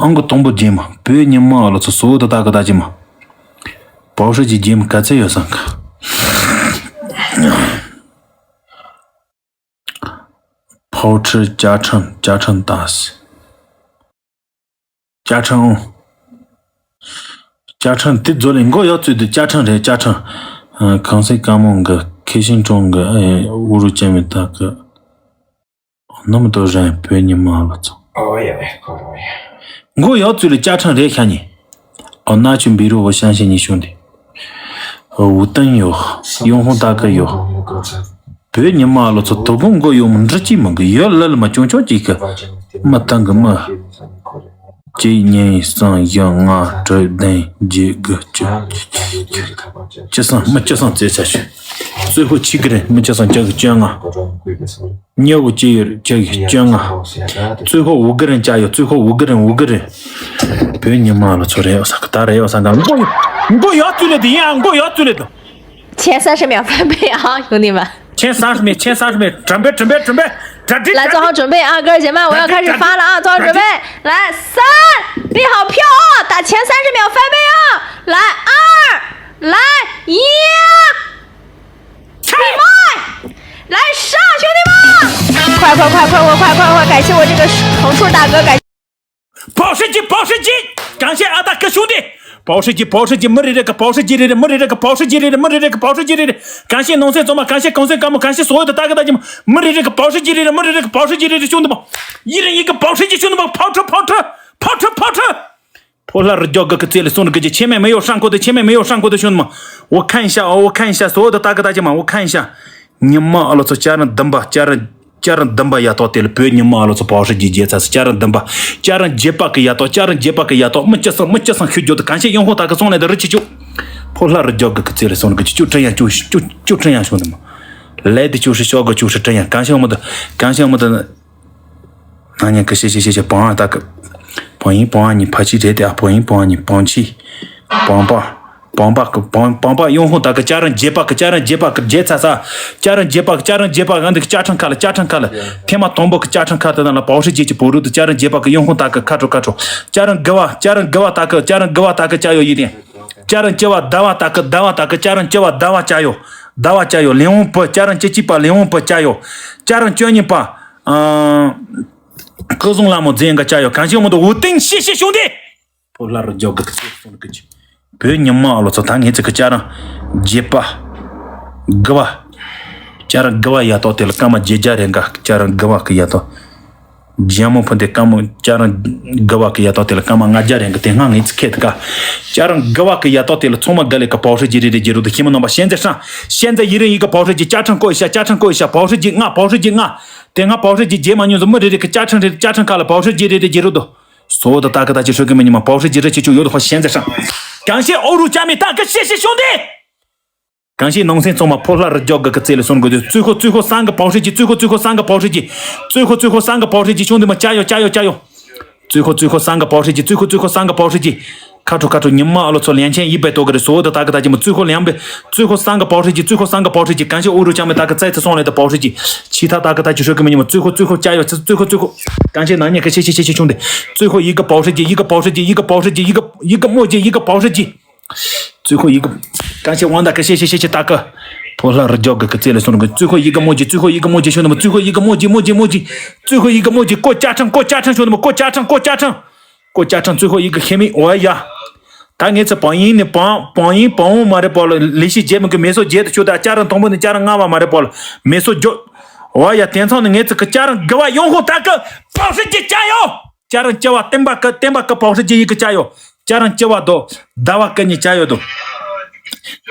ཨང་གི་དང་པོ་རྗེས་མི་བོད་ཉི་མ་ལོ་ཚོ་སོ་དུ་ད་གི་ད་ཅི་མ། པའོ་ཧྲི་ཅི་རྗེས་མི་ག་ཚན་ཡོད་སང་གི། ཕའོ་ཁྲི་ཅ་ཁྲང་ཅ་ཁྲང་ཏཱ་སི། ཅ་ཁྲང་ཨོ། ཅ་ཁྲང་དེ་རྫོ་ལས་མགོ་ཡག་ཙུ་དུ་ཅ་ཁྲང་རེད་ཅ་ཁྲང་། གང་སའི་ཀ་མོང་གི་ཁེ་ཤིན་ཀྲོང་གི་ཨུ་རུ་ཅན་མི་ད་གི་ནམ་དུ་རན་བོད་ཉི་མ་ལ་ཚོ། ཨོ་ཡ་ཡ་ཁོ་རོ་ཡ། མགོ་ཡག་ཙུ་ལ་ཅ་ཁྲང་རེད་ཤ་ཉི། ཨོ་ན་ཆུ་འབི་རུ་བ་ཤང་ཤེ་ཉི་ཤུང་དེ། ཝུ་ཏན་ཡོ། ཡོང་ཧོང་ཏ་ཀ་ཡོ། བོད་ཉི་མ་ལོ་ཚོ་དོ་དགོང་མགོ་ཡོ་མོ་འདྲི་ཅི་མི་གི་ཡོ་ལ་ལ་མ་ཅུང་ཅུང་ཅིག་གི་མི་ཐང་གི་མི། གཅིག་གཉིས་གསུམ་བཞི་ལྔ་དྲུག་བདུན་བརྒྱད་དགུ་བཅུ། བཅུ་གསུམ་མི་བཅུ་གསུམ་རྩེ་ཚ་ཞུ། གཙོས་ཁོ་ཆི་གི་རེད་མི་བཅུ་གསུམ་བཅུ་གི་བཅོ་ལྔ། ཉེ་བོ་ཅི་ཡོད་ཅི་ཡོད་བཅོ་ལྔ། གཙོས་ཁོ་འུ་གི་རེན་ཅ་ཡོད་གཙོས་ཁོ་འུ་གི་རེན་འུ་གི་རེན། བོད་ཉི་མ་ལོ་ཚོ་རེད་ཡོད་ས་གི་ད་རེད་ཡོད་ས་ག་མགོ་ཡོད་མགོ་ཡོད་ཚུལ་ལེ་དུ་ཡིན་ཨ་མགོ་ཡོད་ཚུལ་ལེ་དུ། 前三十秒翻倍啊，兄弟们。 前三十秒，前三十秒，准备，准备，准备，准备。来，做好准备啊，哥儿姐们，我要开始发了啊，做好准备。来，三，立好票啊，打前三十秒翻倍啊！来，二，来，一，闭麦，来上，兄弟们！快快快快快快快快！感谢我这个横竖大哥，感。 保时捷，保时捷，感谢阿大哥兄弟。保时捷，保时捷，没人这个保时捷的，没人这个保时捷的，没人这个保时捷的，感谢农村总嘛，感谢工程干部，感谢所有的大哥大姐们，没人这个保时捷的，没人这个保时捷的兄弟们，一人一个保时捷，兄弟们，跑车，跑车，跑车，跑车。 ཕོ་ལྷ་རུ་རྒྱོག་གི་ཀི་ཙེ་ལེ་སོང་གི་ཅི་ཆེ་མེ་མེ་ཡོ་ཧྲང་གོ་དེ་ཆེ་མེ་མེ་ཡོ་ཧྲང་གོ་དེ་ཤུན་མ། འོ་ཁན་ཤ་འོ་ཁན་ཤ་སོ་དེ་ད་གི་ད་ཅི་མ་འོ་ཁན་ཤ། ཉི་མ་ཨ་ལོ་ཚོ་ཅ་རང་དུམ་པ་ཅ་རང་ཅ་རང་དུམ་པ་ཡ་ཏོ་དེ་ལ་བོད་ཉི་མ་ཨ་ལོ་ཚོ་པའོ་ཧྲི་ཅི་རྗེ་ཚ་སི་ཅ་རང་དུམ་པ་ཅ་རང་རྗེ་པ་གི་ཡ་ཏོ་ཅ་རང་རྗེ་པ་གི་ཡ་ཏོ་མི་ཅི་སང་མི་ཅི་སང་ཤུ་རྒྱོ་དེ་གང་ཤེ་ཡོང་ཧོ་ད་གི་སོང་ལེ་དེ་རི་ཆི་ཆུ། ཕོ་ལྷ་རུ་རྒྱོག་གི་ཀི་ཙེ་ལེ་སོང་གི་ཆི་ཆུ་ཁྲི་ཡང་ཆུ་ཆུ་ཁྲི་ཡང་ཤུ་དུམ་མ། ལེ་དེ་ཆུ་ཧྲི་ཤོག་གི་ཆུ་ཧྲི་ཁྲི་ཡང་གང་ཤེ་ཡོང་མོ་དེ་གང་ཤེ་ཡོང་མོ་དེ། ན་ཉན་གི་ཤེ་ཤེ་ཤེ་ཤེ་བང་ཨ་ད་གི་བང་ཡིན་བང་ཨ་ཉི་ཕ་ཆི་རེད་དེ་ཨ་བང་ཡིན་བང་ཨ་ཉི་བང་ཆི། བང་པ། བང་པ་གི་བང་བང་པ་ཡོང་ཧོ་ད་གི་ཅ་རང་རྗེ་པ་གི་ཅ་རང་རྗེ་པ་གི་རྗེ་ཚ་ས། ཅ་རང་རྗེ་པ་གི་ཅ་རང་རྗེ་པ་གི་ཨ་འདི་གི་ཅ་ཁྲང་ཁ་ལ་ཅ་ཁྲང་ཁ་ལ། ཐེ་མ་དང་པོ་གི་ཅ་ཁྲང་ཁ་ད་ན་ལ་པའོ་ཧྲི་ཅི་ཅི་བོ་རུ་དུ་ཅ་རང་རྗེ་པ་གི་ཡོང་ཧོ་ད་གི་ཁ་ཁྲོ་ཁ་ཁྲོ། ཅ་རང་གི་བ་ཅ་རང་གི་བ་ད་གི་ཅ་རང་གི་བ་ད་གི་ཅ་ཡོ་ཡི་དེ། ཅ་རང་ཅི་བ་ད་བ་ད་གི་ད་བ་ད་གི་ཅ་རང་ཅི་བ་ད་བ་ཅ་ཡོ། ད་བ་ཅ་ཡོ་ལེ་ཝང་པི་ཅ་རང་ཅི་ཅི་པ་ལེ་ཝང་པི་ཅ་ཡོ། ཅ་རང་ཅོ་ཉི་པ། ཨ། ཀི་ཟུང་ལ་མོ་རྫས་འགའ་ཅ་ཡོ་གང་ཞིག་མོ་དུ་འུ་ཏིང་ཤི་ཤི་བྱུང་སྟེ། ཕོ་ལྷ་རུ་རྒྱོག་གི་ཚེ་སོང་གི་ཅི། བོད་ཉི་མ་ཨ་ལོ་ཚོ་ད་ངེད་ཚེ་གི་ཅ་རང་རྗེ་པ། དགུ་བ། ཅ་རང་དགུ་བ་ཡ་ཏོ་དེ་ལ་ཀ་མ་རྗེ་རྒྱ་རེ་འགའ་ཅ་རང་དགུ་བ་གི་ཡ་ཏོ། རྒྱ་མོ་ཕུ་འདི་ཀ་མོ་ཅ་རང་དགུ་བ་གི་ཡ་ཏོ་དེ་ལ་ཀ་མ་ང་རྒྱ་རེ་འགའ་དེ་སྔ་ངེད་ཚེ་ཁེ་དི་ཀ་ཅ་རང་དགུ་བ་གི་ཡ་ཏོ་དེ་ལ་ཚོང་མ་དགའ་ལེ་གི་པའོ་ཧྲི་རྗེ་རེ་རེ་རྗེ་རུ་དུ་ཤི་མ་ནོ་པ་ཤན་ཛེ་ཧྲང་ཤན་ཛེ་ཡི་རེ་ཡི་གི་པའོ་ཧྲི་རྗེ་ཅ་ཁྲང་ཀོ་ཡི་ཤ་ཅ་ཁྲང་ཀོ་ཡི་ཤ་པའོ་ཧྲི་རྗེ་ང་པའོ་ཧྲི་རྗེ་ང་དེ་སྔ་པའོ་ཧྲི་རྗེ་རྗེ་མ་ཉུང་ཟོ་མི་རེ་རེ་གི་ཅ་ཁྲང་རེ་ཅ་ཁྲང་ཁ་ལ་པའོ་ཧྲི་རྗེ་རེ་རེ་རྗེ་རུ་དུ། སོ་ད་ད་གི་ད་ཅི་ཧྲོ་གི་མི་ཉི་མ་པའོ་ཧྲི་རྗེ་རེ་ཅི་ཅུ་ཡོད་ཧོ་ཤན་ཛེ་ཧྲང་གང་ཤེ་ཨོ་རུ་ཅ་མི་ད་གི་ཤེ་ཤེ་ཤོང་དེ། གང་ཤེ་ནང་སེམས་ཚང་མ་ཕོ་ལྷ་རུ་རྒྱོག་གི་ཀི་ཙེ་ལེ་སོན་དགོས་དུས་བཙུན་ཁོ་བཙུན་ཁོ་སང་གི་པའོ་ཧྲི་རྗེ་བཙུན་ཁོ་བཙུན་ཁོ་སང་གི་པའོ་ཧྲི་རྗེ་བཙུན་ཁོ་བཙུན་ཁོ་སང་གི་པའོ་ཧྲི་རྗེ་ཆུང་དུ་མ་ཅ་ཡོ་ཅ་ཡོ་ཅ་ཡོ། བཙུན་ཁོ་བཙུན་ཁོ་སང་གི་པའོ་ཧྲི་རྗེ་བཙུན་ཁོ་བཙུན་ཁོ་སང་གི་པའོ་ཧྲི་རྗེ། ཁ་ཁྲོ་ཁ་ཁྲོ་ཉི་མ་ཨ་ལོ་ཚོ་ལན་ཆེན་ཡིད་པའི་ཏོ་གི་རེ་སོ་ད་ད་གི་ད་ཅི་མོ་བཙུན་ཁོ་ལན་པའི་བཙུན་ཁོ་སང་གི་པའོ་ཧྲི་རྗེ་བཙུན་ཁོ་སང་གི་པའོ་ཧྲི་རྗེ་གང་ཤེ་ཨོ་རུ་ཅ་མི་ད་གི་ཙེ་ཚེ་སོང་ལེ་ད་པའོ་ཧྲི་རྗེ། ཆི་ད་ད་གི་ད་ཅི་ཧྲོ་གི་མི་ཉི་མ་བཙུན་ཁོ་བཙུན་ཁོ་ཅ་ཡོ་བཙུན་ཁོ་བཙུན་ཁོ། གང་ཤེ་ན་ཉེ་གི་ཤེ་ཤེ་ཤེ་ཤེ་ཆུང་དེ། བཙུན་ཁོ་ཡི་གི་པའོ་ཧྲི་རྗེ་ཡི་གི་པའོ་ཧྲི་རྗེ་ཡི་གི་པའོ་ཧྲི་རྗེ་ཡི་གི་ཡི་གི་མོ་རྗེ་ཡི་གི་པའོ་ཧྲི་རྗེ། བཙུན་ཁོ་ཡི་གི། གང་ཤེ་དབང་ད་གི་ཤེ་ཤེ་ཤེ་ཤེ་ད་གི། ཕོ་ལྷ་རུ་རྒྱོག་གི་ཀི་ཙེ་ལེ་སོན་གི་བཙུན་ཁོ་ཡི་གི་མོ་རྗེ་བཙུན་ཁོ་ཡི་གི་མོ་རྗེ་ཤོ་ནི་མོ་བཙུན་ཁོ་ཡི་གི་མོ་རྗེ་མོ་རྗེ་མོ་རྗེ། བཙུན་ཁོ་ཡི་གི་མོ་རྗེ་ཀོ་ཅ་ཁྲང་ཀོ་ཅ་ཁྲང་ཤོ་ནི་མོ་ཀོ་ཅ་ཁྲང་ཀོ་ཅ་ཁྲང་། ཀོ་ཅ་ཁྲང་བཙུན་ཁོ་ཡི་གི་ཤེ་མི་འོ་ཡ། ད་ངེད་ཚོ་བང་ཡིན་ནི་བང་བང་ཡིན་བང་བོ་མ་རེད་པོ་ལ་ལི་ཤི་རྗེ་མི་གི་མེ་སོ་རྗེ་དུ་ཆུ་ད་ཅ་རང་དང་པོ་ནི་ཅ་རང་ལྔ་བ་མ་རེད་པོ་ལ་མེ་སོ་རྒྱོ། འོ་ཡ་དེང་སང་ནི་ངེད་ཚོ་གི་ཅ་རང་དགུ་བ་ཡོང་ཧོ་ད་གི་པའོ་ཧྲི་རྗེ་ཅ་ཡོ། ཅ་རང་ཅི་བ་བསྟན་པ་ཀི་བསྟན་པ་ཀི་པའོ་ཧྲི་རྗེ་ཡི་གི་ཅ་ཡོ། ཅ་རང་ཅི་བ་དོ། ཟླ་བ་ཀི་ཉི་ཅ་ཡོ་དོ།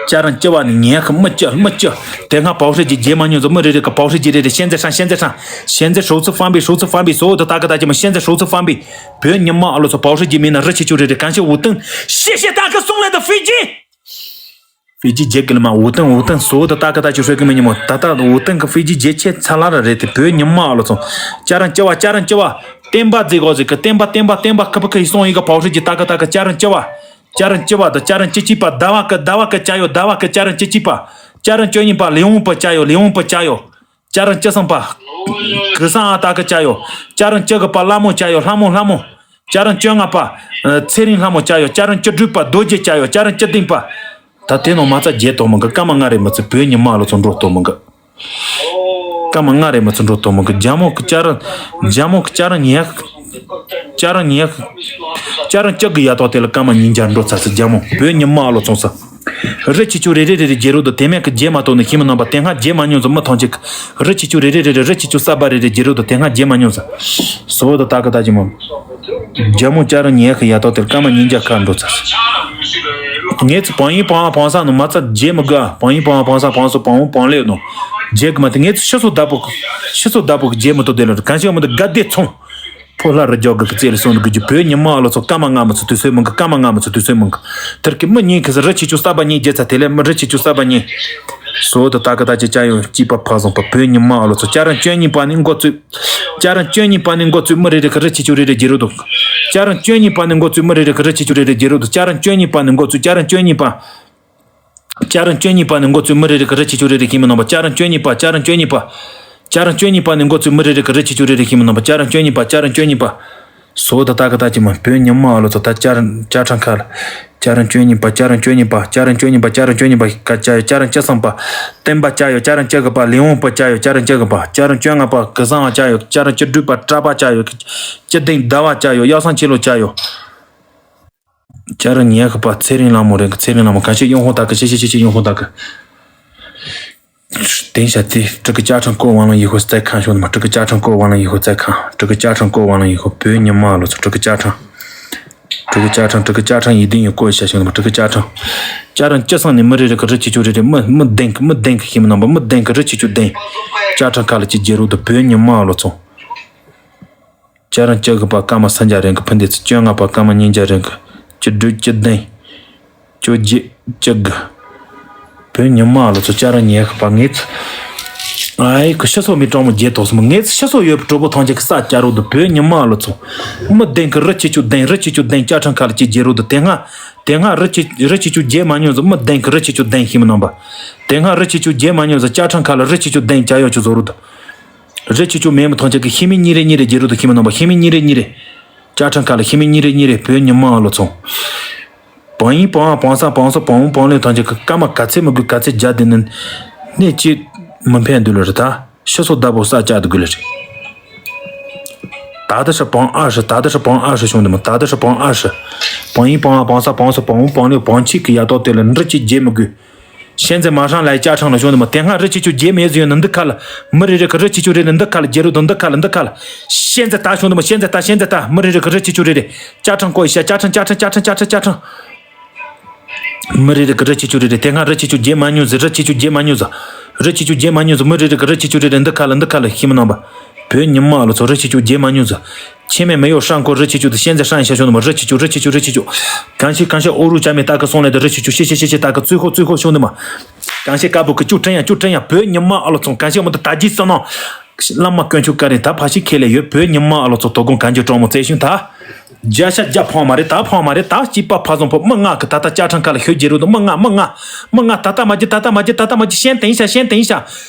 ཅ་རང་ཅི་བ་ནི་ཉན་ཁི་མི་ཅི་མི་ཅི། དེ་སྔ་པའོ་ཧྲི་རྗེ་རྗེ་མ་ཉུང་ཟོ་མི་རེ་རེ་ཀི་པའོ་ཧྲི་རྗེ་རེ་རེ་ཤན་ཛེ་ཧྲང་ཤན་ཛེ་ཧྲང་། ཤན་ཛེ་ཧྲོ་ཚི་ཧྥང་པི་ཧྲོ་ཚི་ཧྥང་པི་སོ་དོ་ད་གི་ད་ཅི་མ་ཤན་ཛེ་ཧྲོ་ཚི་ཧྥང་པི། བོད་ཉི་མ་ཨ་ལོ་ཚོ་པའོ་ཧྲི་རྗེ་མིན་ན་རི་ཆི་ཆུ་རེ་རེ་གང་ཤེ་ཝུ་ཏང་ཤེ་ཤེ་ད་གི་སོང་ལེ་དོ་ཧྥི་ཇི། ཧྥི་ཇི་རྗེ་གི་ལ་མ་ཝུ་ཏང་ཝུ་ཏང་སོ་དོ་ད་གི་ད་ཅི་ཧྲོ་གི་མི་ཉི་མོ་ད་ད་ཝུ་ཏང་གི་ཧྥི་ཇི་རྗེ་ཆེ་ཚ་ལ་ར་རེད་དེ་བོད་ཉི་མ་ཨ་ལོ་ཚོ། ཅ་རང་ཅི་བ་ཅ་རང་ཅི་བ། བསྟན་པ་རྫི་གོ་ཟིག་གི་བསྟན་པ་བསྟན་པ་བསྟན་པ་ཁི་པི་ཁི་ཡི་སོང་ཡི་གི་པའོ་ཧྲི་རྗེ་ད་གི་ད་གི་ཅ་རང་ཅི་བ། ཅ་རང་བཅུ་པ་དང་ཅ་རང་བཅུ་གཅིག་པ། ཟླ་བ་ཀི་ཟླ་བ་ཀི་ཅ་ཡོ། ཟླ་བ་ཀི་ཅ་རང་བཅུ་གཅིག་པ། ཅ་རང་བཅུ་གཉིས་པ་ལི་ཝང་པ་ཅ་ཡོ། ལི་ཝང་པ་ཅ་ཡོ། ཅ་རང་བཅུ་གསུམ་པ་གི་སང་ཨ་ཏ་ཀི་ཅ་ཡོ། ཅ་རང་བཅུ་དགུ་པ་ལྷ་མོ་ཅ་ཡོ། ལྷ་མོ་ལྷ་མོ། ཅ་རང་བཅོ་ལྔ་པ་ཚེ་རིང་ལྷ་མོ་ཅ་ཡོ། ཅ་རང་བཅུ་དྲུག་པ་རྡོ་རྗེ་ཅ་ཡོ། ཅ་རང་བཅུ་བདུན་པ། ད་དེ་ནང་མ་རྩ་བརྒྱད་གཏོང་མི་དགོས། སྐར་མ་ལྔ་རེ་མི་ཚོད། བོད་ཉི་མ་ལོ་ཚོ་འགྲོ་གཏོང་མི་དགོས། སྐར་མ་ལྔ་རེ་མི་ཚོད་འགྲོ་གཏོང་མི་དགོས། རྒྱ་མོ་གི་ཅ་རང་རྒྱ་མོ་གི་ཅ་རང་ཉི་ཤུ། ཅ་རང་ཉི་ཤུ། ཅ་རང་བཅུ་དགུ་ཡ་ཏོག་དེ་ལ་སྐར་མ་ཉིས་བརྒྱ་འགྲོ་ཚར་ཟེར། རྒྱ་མོ་བོད་ཉི་མ་ཨ་ལོ་ཚོང་ས། རི་ཆེ་ཆུ་རེ་རེ་རེ་རེ་རྒྱལ་རོ་དུ་དེ་མེད་གི་རྒྱལ་མ་གཏོགས་ནི་ཤི་མི་ནང་པ་དེ་སྔ་རྒྱལ་མ་མྱོང་ཟེར། མི་ཐང་ཆེ་གི་རི་ཆེ་ཆུ་རེ་རེ་རེ་རེ་རི་ཆེ་ཆུ་གསར་པ་རེ་རེ་རྒྱལ་རོ་དུ་དེ་སྔ་རྒྱལ་མ་མྱོང་ཟེར། སོ་དུ་ད་གི་ད་ཅི་མོ། རྒྱ་མོ་ཅ་རང་ཉི་ཤུ་ཡ་ཏོག་དེར་སྐར་མ་ཉིས་བརྒྱ་ཁ་འགྲོ་ཚར། ངས་ཚོ་བང་ཡིན་བང་བང་ས་ནི་མ་རྩ་རྗེས་མི་དགོས། བང་ཡིན་བང་བང་ས་བང་སོ་བང་བོ་བང་ལེ་ནོ། རྗེས་གི་མ་དེ་ངས་ཚོ་ཤི་སོ་བདག་པོ་ཤི་སོ་བདག་པོ་གི་རྗེས་མི་ཏོ་དེ་ལ་གང་ཤེས་མི་འདུག་དགའ་བདེ་ཚོང་། ཕོ་ལྷ་རི་རྒྱོག་གི་རྩེ་ལ་སོང་གི་རྒྱུ་བོད་ཉི་མ་ཨ་ལོ་ཚོ་སྐར་མ་ལྔ་མི་ཚོ་དུས་ཚོད་མི་འགི། སྐར་མ་ལྔ་མི་ཚོ་དུས་ཚོད་མི་འགི། དེར་གི་མི་གཉིས་གི་ས་རི་ཆེ་ཆུ་གསར་པ་གཉིས་རྗེས་ཚ་དེ་ལས་མི་རི་ཆེ་ཆུ་གསར་པ་གཉིས། སོ་དུ་ད་གི་ད་ཅི་ཅ་ཡོ་སྐྱིད་པ་ཕ་བཟང་པ་བོད་ཉི་མ་ཨ་ལོ་ཚོ་ཅ་རང་བཅུ་གཉིས་པ་ནི་འགོ་བཙུགས། ཅ་རང་བཅུ་གཉིས་པ་ནི་འགོ་བཙུགས་མི་རེ་རེ་གི་རི་ཆེ་ཆུ་རེ་རེ་རྒྱལ་རོ་འདུག་ཅ་རང་བཅུ་གཉིས་པ་ནི་འགོ་བཙུགས་མི་རེ་རེ་གི་རི་ཆེ་ཆུ་རེ་རེ་རྒྱལ་རོ་འདུག་ཅ་རང་བཅུ་གཉིས་པ་ནི་འགོ་བཙུགས་ཅ་རང་བཅུ་གཉིས་པ། ཅ་རང་བཅུ་གཉིས་པ་ནི་འགོ་བཙུགས་མི་རེ་རེ་གི་རི་ཆེ་ཆུ་རེ་རེ་ཤི་མི་ནང་པ་ཅ་རང་བཅུ་གཉིས་པ་ཅ་རང་བཅུ་གཉིས་པ། ཅ་རང་བཅུ་གཉིས་པ་ནི་འགོ་བཙུགས་མི་རེ་རེ་གི་རི་ཆེ་ཆུ་རེ་རེ་ཤི་མི་ནང་པ་ཅ་རང་བཅུ་གཉིས་པ་ཅ་རང་བཅུ་གཉིས་པ། སོ་ད་ད་གི་ད་ཅི་མ་བོད་ཉི་མ་ཨ་ལོ་ཚོ་ད་ཅ་རང་ཅ་ཁྲང་ཁ་ལ། ཅ་རང་བཅུ་གཉིས་པ་ཅ་རང་བཅུ་གཉིས་པ་ཅ་རང་བཅུ་གཉིས་པ་ཅ་རང་བཅུ་གཉིས་པ་ཀ་ཅ་ཡོ། ཅ་རང་བཅུ་གསུམ་པ་བསྟན་པ་ཅ་ཡོ། ཅ་རང་བཅུ་དགུ་པ་ལི་ཝང་པ་ཅ་ཡོ། ཅ་རང་བཅུ་དགུ་པ། ཅ་རང་བཅོ་ལྔ་པ་གི་སང་ཨ་ཅ་ཡོ། ཅ་རང་བཅུ་དྲུག་པ་གྲྭ་པ་ཅ་ཡོ། བཅུ་བདུན་ཟླ་བ་ཅ་ཡོ། གཡའ་སང་ཆེ་ལོ་ཅ་ཡོ། ཅ་རང་ཉི་ཤུ་པ་ཚེ་རིང་ལྷ་མོ་རེད་གི། ཚེ་རིང་ལྷ་མོ་ག་ཤེད་ཡོང་ཧོ་ད་གི་ཤེད་ཤེད་ཤེད་ཤེད་ཡོང་ཧོ་ད་གི། དེང་ཤ་ཚེ་ཕྲུ་གུ་ཅ་ཁྲང་ཀོ་ཝང་ལང་ཡི་ཧོ་རྩེ་ཁང་ཤོང་མ། ཕྲུ་གུ་ཅ་ཁྲང་ཀོ་ཝང་ལང་ཡི་ཧོ་རྩེ་ཁང་། ཕྲུ་གུ་ཅ་ཁྲང་ཀོ་ཝང་ལང་ཡི་ཧོ་བོད་ཉི་མ་ལོ་ཚོ་ཕྲུ་གུ་ཅ་ཁྲང་། ཕྲུ་གུ་ཅ་ཁྲང་ཕྲུ་གུ་ཅ་ཁྲང་ཡི་དིང་ཡི་ཀོ་ཤ་ཤོང་མ། ཕྲུ་གུ་ཅ་ཁྲང་། ཅ་རང་བཅུ་གསུམ་ནས་མི་རེ་རེ་གི་རི་ཆེ་ཆུ་རེ་རེ་མི་མི་ལྡན་གི་མི་ལྡན་གི་ཤི་མི་ནང་པ་མི་ལྡན་གི་རི་ཆེ་ཆུ་ལྡན། ཅ་ཁྲང་ཁ་ལ་ཅི་རྒྱལ་རོ་དུ་བོད་ཉི་མ་ལོ་ཚོ། ཅ་རང་བཅུ་དགུ་པ་སྐར་མ་སུམ་བརྒྱ་རིང་གི་ཕུ་འདི་ཚོ། བཅོ་ལྔ་པ་སྐར་མ་ཉིས་བརྒྱ་རིང་གི་བཅུ་དྲུག་བཅུ་བདུན། བཅོ་བརྒྱད་བཅུ་དགུ། བོད་ཉི་མ་ལོ་ཚོ་ཅ་རང་ཉི་ཤུ་པ་ངེད་ཚོ། ཨའི་ཁུ་ཤི་སོ་མི་གྲོང་མོ་བརྒྱད་ཐོག་སོ་མོ་ངེད་ཚོ་ཤི་སོ་ཡོད་པའི་གྲོགས་པོ་ཐང་ཆེ་གི་ས་ཅ་རོ་དུ་བོད་ཉི་མ་ལོ་ཚོ། མི་ལྡན་གི་རི་ཆེ་ཆུ་ལྡན་རི་ཆེ་ཆུ་ལྡན་ཅ་ཁྲང་ཁ་ལ་ཅི་རྒྱལ་རོ་དུ་དེ་སྔ། དེ་སྔ་རི་ཆེ་རི་ཆེ་ཆུ་རྒྱལ་མ་མྱོང་ཟེར། མི་ལྡན་གི་རི་ཆེ་ཆུ་ལྡན་ཤི་མི་ནང་པ། དེ་སྔ་རི་ཆེ་ཆུ་རྒྱལ་མ་མྱོང་ཟེར། ཅ་ཁྲང་ཁ་ལ་རི་ཆེ་ཆུ་ལྡན་ཅ་ཡོ་ཆུ་བཟོ་རོ་དུ། རི་ཆེ་ཆུ་མེད་མི་ཐང་ཆེ་གི་ཤི་མི་གཉིས་རེ་གཉིས་རེ་རྒྱལ་རོ་དུ་ཤི་མི་ནང་པ། ཤི་མི་གཉིས་རེ་གཉིས་རེ། ཅ་ཁྲང་ཁ་ལ་ཤི་མི་གཉིས་རེ་གཉིས་རེ་བོད་ཉི་མ་ཨ་ལོ་ཚོང་། བང་ཡིན་བང་བང་ས་བང་སོ་བང་བོ་བང་ལོས་ཐང་ཆེ་གི་སྐར་མ་ག་ཚད་མི་དགོས་ག་ཚད་རྒྱ་དེ་ནི། གནས་ཅི་མི་ཕན་འདུག་ལ་རེད་ད། ཤི་སོ་བདག་པོ་ས་ཅག་དུ་དགོས་ལ་རེད། ད་ད་ཧྲི་བང་ཨ་ཧྲི་ད་ད་ཧྲི་བང་ཨ་ཧྲི་བྱུང་འདི་མ་ད་ད་ཧྲི་བང་ཨ་ཧྲི། བང་ཡིན་བང་བང་ས་བང་སོ་བང་བོ་བང་ལོས་བང་ཆིག་གི་ཡ་ཏོག་དེ་ལ་འབྲི་གཅིག་རྒྱལ་མི་དགོས། ཤན་ཚེ་མ་ཧྲང་ལའི་ཅ་ཁྲང་ལ་ཤོང་དུ་མ་དེ་སྔ་རི་ཆེ་ཆུ་རྒྱལ་མེད་ཟིན་ཡོད་ན་འདི་ཁ་ལ། མི་རེ་རེ་གི་རི་ཆེ་ཆུ་རེ་ནི་འདི་ཁ་ལ་རྒྱལ་རུ་དང་འདི་ཁ་ལ་འདི་ཁ་ལ། ཤན་ཚེ་ད་ཤོང་དུ་མ་ཤན་ཚེ་ད་ཤན་ཚེ་ད་མི་རེ་རེ་གི་རི་ཆེ་ཆུ་རེ་རེ། ཅ་ཁྲང་ཀོ་ཡི་ཤ་ཅ་ཁྲང་ཅ་ཁྲང་ཅ་ཁྲང་ཅ་ཁྲང་ཅ་ཁྲང་། མི་རེ་རེ་གི་རི་ཆེ་ཆུ་རེ་རེ་དེ་སྔ་རི་ཆེ་ཆུ་རྒྱལ་མ་མྱོང་ཟི་རི་ཆེ་ཆུ་རྒྱལ་མ་མྱོང་ཟི། རི་ཆེ་ཆུ་རྒྱལ་མ་མྱོང་ཟི་མི་རེ་རེ་གི་རི་ཆེ་ཆུ་རེ་རེ་འདི་ཁ་ལ་འདི་ཁ་ལ་ཤི་མི་ནང་པ། བོད་ཉི་མ་ལོ་ཚོ་རི་ཆེ་ཆུ་རྒྱལ་མ་མྱོང་ཟི། 前面没有上过日七九的现在上一下兄弟们日七九日七九日七九。གང་ཤེས་གང་ཤེས་ཨོ་རུ་ཅ་མེ་ད་ག་སོང་ལས་ད་རི་ཆེ་ཆུ་ཤེ་ཤེ་ཤེ་ཤེ་ད་ག་ཙུས་ཧོ་ཙུས་ཧོ་ཤོང་དུ་མ། གང་ཤེས་ཀ་བུ་གི་ཅུ་ཀྲན་ཡ་ཅུ་ཀྲན་ཡ་བོད་ཉི་མ་ཨ་ལོ་ཚོང་གང་ཤེས་མོ་ད་ད་ཇི་ས་ནོ། བླ་མ་དཀོན་མཆོག་བཀའ་དྲིན་ད་ཕ་ཤི་ཁེ་ལས་ཡོད་བོད་ཉི་མ་ཨ་ལོ་ཚོ་དོ་དགོང་གང་ཅི་གྲོང་མོ་བཙལ་ཤུན་ད། བརྒྱ་ཤ་བརྒྱ་ཕང་མ་རེད་ད་ཕང་མ་རེད་ད་སྐྱིད་པ་ཕ་བཟང་པོ་མི་ང་གི་ད་ད་ཅ་ཁྲང་ཁ་ལ་ཤོད་རྒྱལ་རུ་དུ་མི་ང་མི་ང་མི་ང་ད་ད་མ་ཇི་ད་ད་མ་ཇི་ད་ད་མ་ཇི་ཤན་དེང་ཤ་ཤན་དེང་ཤ།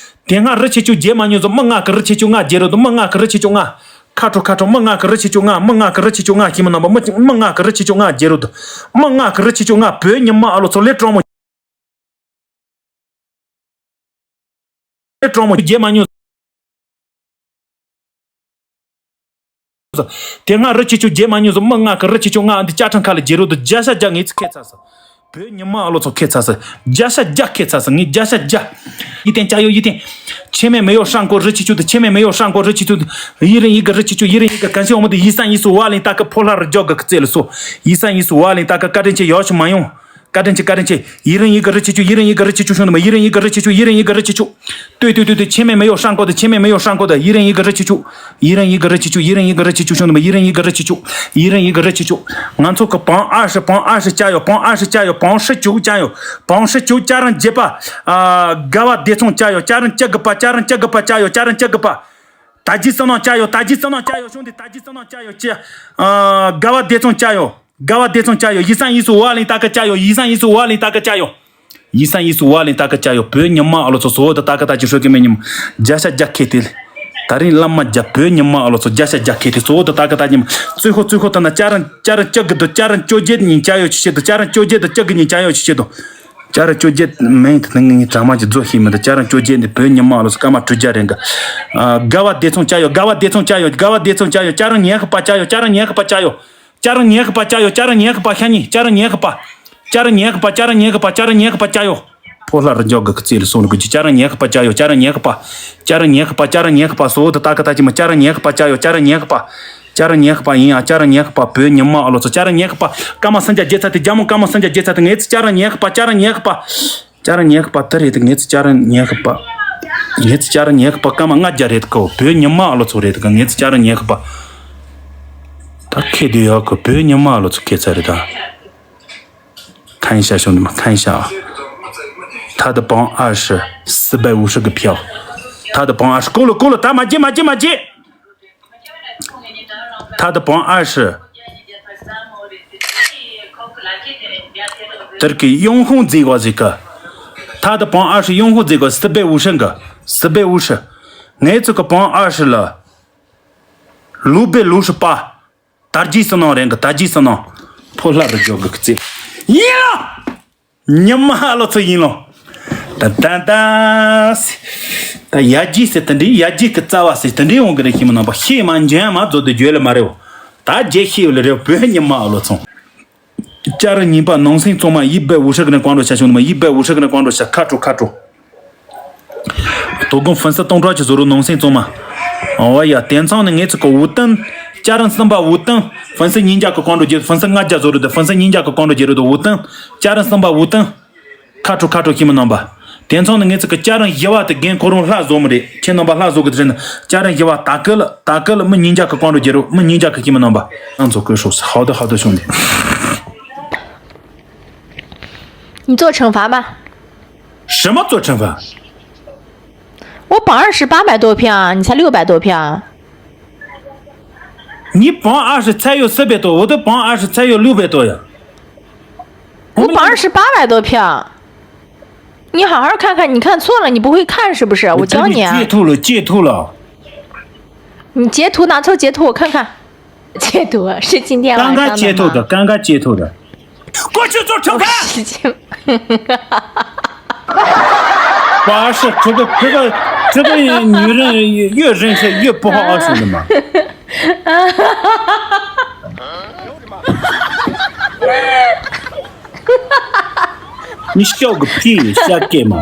དེ་སྔ་རི་ཆེ་ཆུ་རྒྱལ་མ་མྱོང་ཚོ་མི་ང་གི་རི་ཆེ་ཆུ་ང་རྒྱལ་རུ་དུ་མི་ང་གི་རི་ཆེ་ཆུ་ང་། ཁ་ཁྲོ་ཁ་ཁྲོ་མི་ང་གི་རི་ཆེ་ཆུ་ང་མི་ང་གི་རི་ཆེ་ཆུ་ང་ཤི་མི་ནང་པ་མི་མི་ང་གི་རི་ཆེ་ཆུ་ང་རྒྱལ་རུ་དུ། མི་ང་གི་རི་ཆེ་ཆུ་ང་བོད་ཉི་མ་ཨ་ལོ་ཚོ་ལས་གྲོང་མོ། ལས་གྲོང་མོ་རྒྱལ་མ་མྱོང་། དེ་སྔ་རི་ཆེ་ཆུ་རྒྱལ་མ་མྱོང་ཚོ་མི་ང་གི་རི་ཆེ་ཆུ་ང་འདི་ཅ་ཁྲང་ཁ་ལ་རྒྱལ་རུ་དུ་བརྒྱ་ཤ་བརྒྱ་ངེས་ཚིག་ཁེ་ཚ་ས། བོད་ཉི་མ་ཨ་ལོ་ཚོ་ཁེ་ཚ་ས། བརྒྱ་ཤ་བརྒྱ་ཁེ་ཚ་ས་ངེས་བརྒྱ་ཤ་བརྒྱ། ཡི་ཏན་ཅ་ཡོ་ཡི་ཏན། 前面没有上过日七九的，前面没有上过日七九的。一人一个日七九，一人一个感谢我们的一三一四五二零大哥破烂儿交个这里说，一三一四五二零大哥，干这些要求没用。 嘎吱吱嘎吱吱，一人一个日七九，一人一个日七九，兄弟们，一人一个日七九，一人一个日七九。对对对对，前面没有上过的，前面没有上过的，一人一个日七九，一人一个日七九，一人一个日七九，兄弟们，一人一个日七九，一人一个日七九。俺凑个帮二十，帮二十加油，帮二十加油，帮十九加油，帮十九加上几把啊，嘎哇叠冲加油，加上这个吧，加上这个吧，加油，加上这个吧。打击声浪加油，打击声浪加油，兄弟，打击声浪加油，加，呃，嘎哇叠冲加油。དགའ་བ་བདེ་མཚུངས་བྱ་ཡོད། ཡིད་སང་ཡིད་སུ་བ་ལིང་ཏ་ཀ་བྱ་ཡོད། ཡིད་སང་ཡིད་སུ་བ་ལིང་ཏ་ཀ་བྱ་ཡོད། ཡིད་སང་ཡིད་སུ་བ་ལིང་ཏ་ཀ་བྱ་ཡོད། བོད་ཉི་མ་ཨ་ལོ་ཚོ་སོ་བོ་དུ་ཏ་ཀ་ཏ་ཅི་ཧྲོ་ཀི་མེ་ཉི་མ། བརྒྱ་ཤ་བརྒྱ་ཁེ་ཏེ་ལེ། ད་རིང་བླ་མ་བརྒྱ། བོད་ཉི་མ་ཨ་ལོ་ཚོ་བརྒྱ་ཤ་བརྒྱ་ཁེ་ཏེ་སོ་བོ་དུ་ཏ་ཀ་ཏ་ཉི་མ། ཙུ་ཧོ་ཙུ་ཧོ་ད་ན་ཅ་རང་ཅ་རང་ཅི་གི་དུ་ཅ་རང་ཅོ་ཇེ་ཉིན་བྱ་ཡོད་ཅི་ཤེ་དུ། ཅ་རང་ཅོ་ཇེ་དུ་ཅི་གི་ཉིན་བྱ་ཡོད་ཅི་ཤེ་དུ། ཅ་རང་ཅོ་ཇེ་མེན་དུ་ནི་ངི་གྲ་མ་ཅི་རྫོ་ཤེ་མི་དུ། ཅ་རང་ཅོ་ཇེ་འདི་བོད་ཉི་མ་ཨ་ལོ་ཚོ་ཀ་མ་ཀྲུ་ཇ་རེན་གི། དགའ་བ་བདེ་མཚུངས་བྱ་ཡོད། དགའ་བ་བདེ་མཚུངས་བྱ་ཡོད། དགའ་བ་བདེ་མཚུངས་བྱ་ཡོད། ཅ་རང་ཉན་ཧི་པ་བྱ་ཡོད། ཅ་རང་ཉན་ཧི་པ་བྱ་ཡོད། ཅ་རང་ཉན་ཧི་པ་བྱ་ཡོད། ཅ་རང་ཉན་ཧི་པ་ཤ་ཉི། ཅ་རང་ཉན་ཧི་པ། ཅ་རང་ཉན་ཧི་པ། ཅ་རང་ཉན་ཧི་པ། ཅ་རང་ཉན་ཧི་པ་བྱ་ཡོད། ཕོ་ལྷ་རི་འཇོག་གི་ཀི་ཙི་ལ་སོང་ལ་གུ་ཅི། ཅ་རང་ཉན་ཧི་པ་བྱ་ཡོད། ཅ་རང་ཉན་ཧི་པ། ཅ་རང་ཉན་ཧི་པ། ཅ་རང་ཉན་ཧི་པ། སོ་བོ་དུ་ཏ་ཀ་ཏ་ཅི་མ། ཅ་རང་ཉན་ཧི་པ་བྱ་ཡོད། ཅ་རང་ཉན་ཧི་པ། ཅ་རང་ཉན་ཧི་པ་ཡིན་ཨ། ཅ་རང་ཉན་ཧི་པ། བོད་ཉི་མ་ཨ་ལོ་ཚོ་ཅ་རང་ཉན་ཧི་པ། ཀ་མ་སན་ཇ་རྒྱལ་ཚ་དེ་རྒྱ་མོ་ཀ་མ་སན་ཇ་རྒྱལ་ཚ་དེ་ངེ་ཚི་ཅ་རང་ཉན་ཧི་པ། ཅ་རང་ཉན་ཧི་པ། ཅ་ར་ཉན་ཧི་པ་དེ་རེད། ངེ་ཚི་ཅ་ར་ཉན་ཧི་པ། ངེ་ཚི་ཅ་ར་ཉན་ཧི་པ་ཀ་མ་ལྔ་བརྒྱ་རེད་གོ། བོད་ཉི་མ་ཨ་ལོ་ཚོ་རེད་གོ། ངེ་ཚི་ཅ་ར་ཉན་ཧི་པ། ད་ཁེ་དེ་ཡོད་གོ། བོད་ཉི་མ་ཨ་ལོ་ཚོ་ཁེ་ཚ་རེད་ད། 看一下兄弟们，看一下啊。他的榜二是四百五十个票。他的榜二是够了，够了，打马接马接马接。 他的榜二是 དེར་གི་ཡོང་ཧུང་ཛི་གོ་ཟི་ཀ། 他的榜二是 ཡོང་ཧུང་ཛི་གོ། 四百五十个། 四百五十། ངེ་ཚོ་གི་榜二是 ལ། 六百六十八。དར་རྒྱས་སུ་གནང་རེད་གི། དར་རྒྱས་སུ་གནང་། ཕོ་ལྷ་རུ་འཇོག་གི་ཀི་ཙི། ཡིན་ལ། ཉི་མ་ཨ་ལོ་ཚོ་ཡིན་ལོ། ད་ད་ད། ད་ཡ་རྒྱས་ཟེར་དེ་འདྲའི། ཡ་རྒྱས་ཀྱི་རྩ་བ་ཟེར་དེ་འདྲའི་འོང་གི་རེད། ཤི་མི་ནང་པ་ཤི་མ་འཇོན་མ་རྫོ་དེ་བརྗོད་ལ་མ་རེད། ད་རྒྱས་ཤི་ཡོད་ལ་རེད། བོད་ཉི་མ་ཨ་ལོ་ཚོ། ཅ་ར་ཉིན་པ་ནང་སེང་ཚང་མ་ཡིད་སྦེ་འུ་ཧྲི་གི་ནས་ཀོང་འགྲོ་ཤ་ཤོང་ནི་མ། ཡིད་སྦེ་འུ་ཧྲི་གི་ནས་ཀོང་འགྲོ་ཤ། ཁ་དྲོ་ཁ་དྲོ། དོ་དགོང་粉丝སྟོང་ཕྲག་གཅིག་བཟོ་རོགས་ནང་སེང་ཚང་མ། ཨོ་ཡ། དེང་སང་ནི་ངེ་ཚོ་གི་ཝུ་ཏན། ཅ་ར་གསུམ་པ་ཝུ་ཏན།粉丝ཉིས་བརྒྱ་གི་ཀོང་འགྲོ་རྒྱུ།粉丝ལྔ་བརྒྱ་བཟོ་རོགས་དེ།粉丝ཉིས་བརྒྱ་གི་ཀོང་འགྲོ་རྒྱུ་རོགས་དེ་ཝུ་ཏན། ཅ་ར་གསུམ་པ་ཝུ་ཏན། ཁ་དྲོ་ཁ་དྲོ་ཤི་མི་ནང་པ། དེང་སང་ནི་ངེ་ཚོ་གི་ཅ་ར་བཞི་བ་དེ་རྒན་ཁོ་རང་ལྷ་བཟོ་མི་རེད། ཁྱེད་རྣམ་པ་ལྷ་བཟོ་གི་དེ་རེད་ན། ཅ་ར་བཞི་བ་ད་གི་ལ་ད་གི་ལ་མི་ཉིས་བརྒྱ་གི་ཀོང་འགྲོ་རྒྱུ་རོགས། མི་ཉིས་བརྒྱ་གི་ཤི་མི་ནང་པ། ཨང་ཚོ་ཀོས་ཧྲོ། 好的好的兄弟。 你做惩罚吧。 什么做惩罚？ 我榜二是八百多票，你才六百多票。 你榜二是才有四百多，我的榜二是才有六百多呀。 我榜二是八百多票，你好好看看，你看错了，你不会看是不是？我教你啊。 你截图了，截图了。 你截图，拿出截图我看看。 截图是今天晚上的吗？ 刚刚截图的，刚刚截图的。 过去做惩罚。 我已经 不好意思，这个这个这个女人越认识越不好意思的嘛。 你笑个屁，瞎给嘛。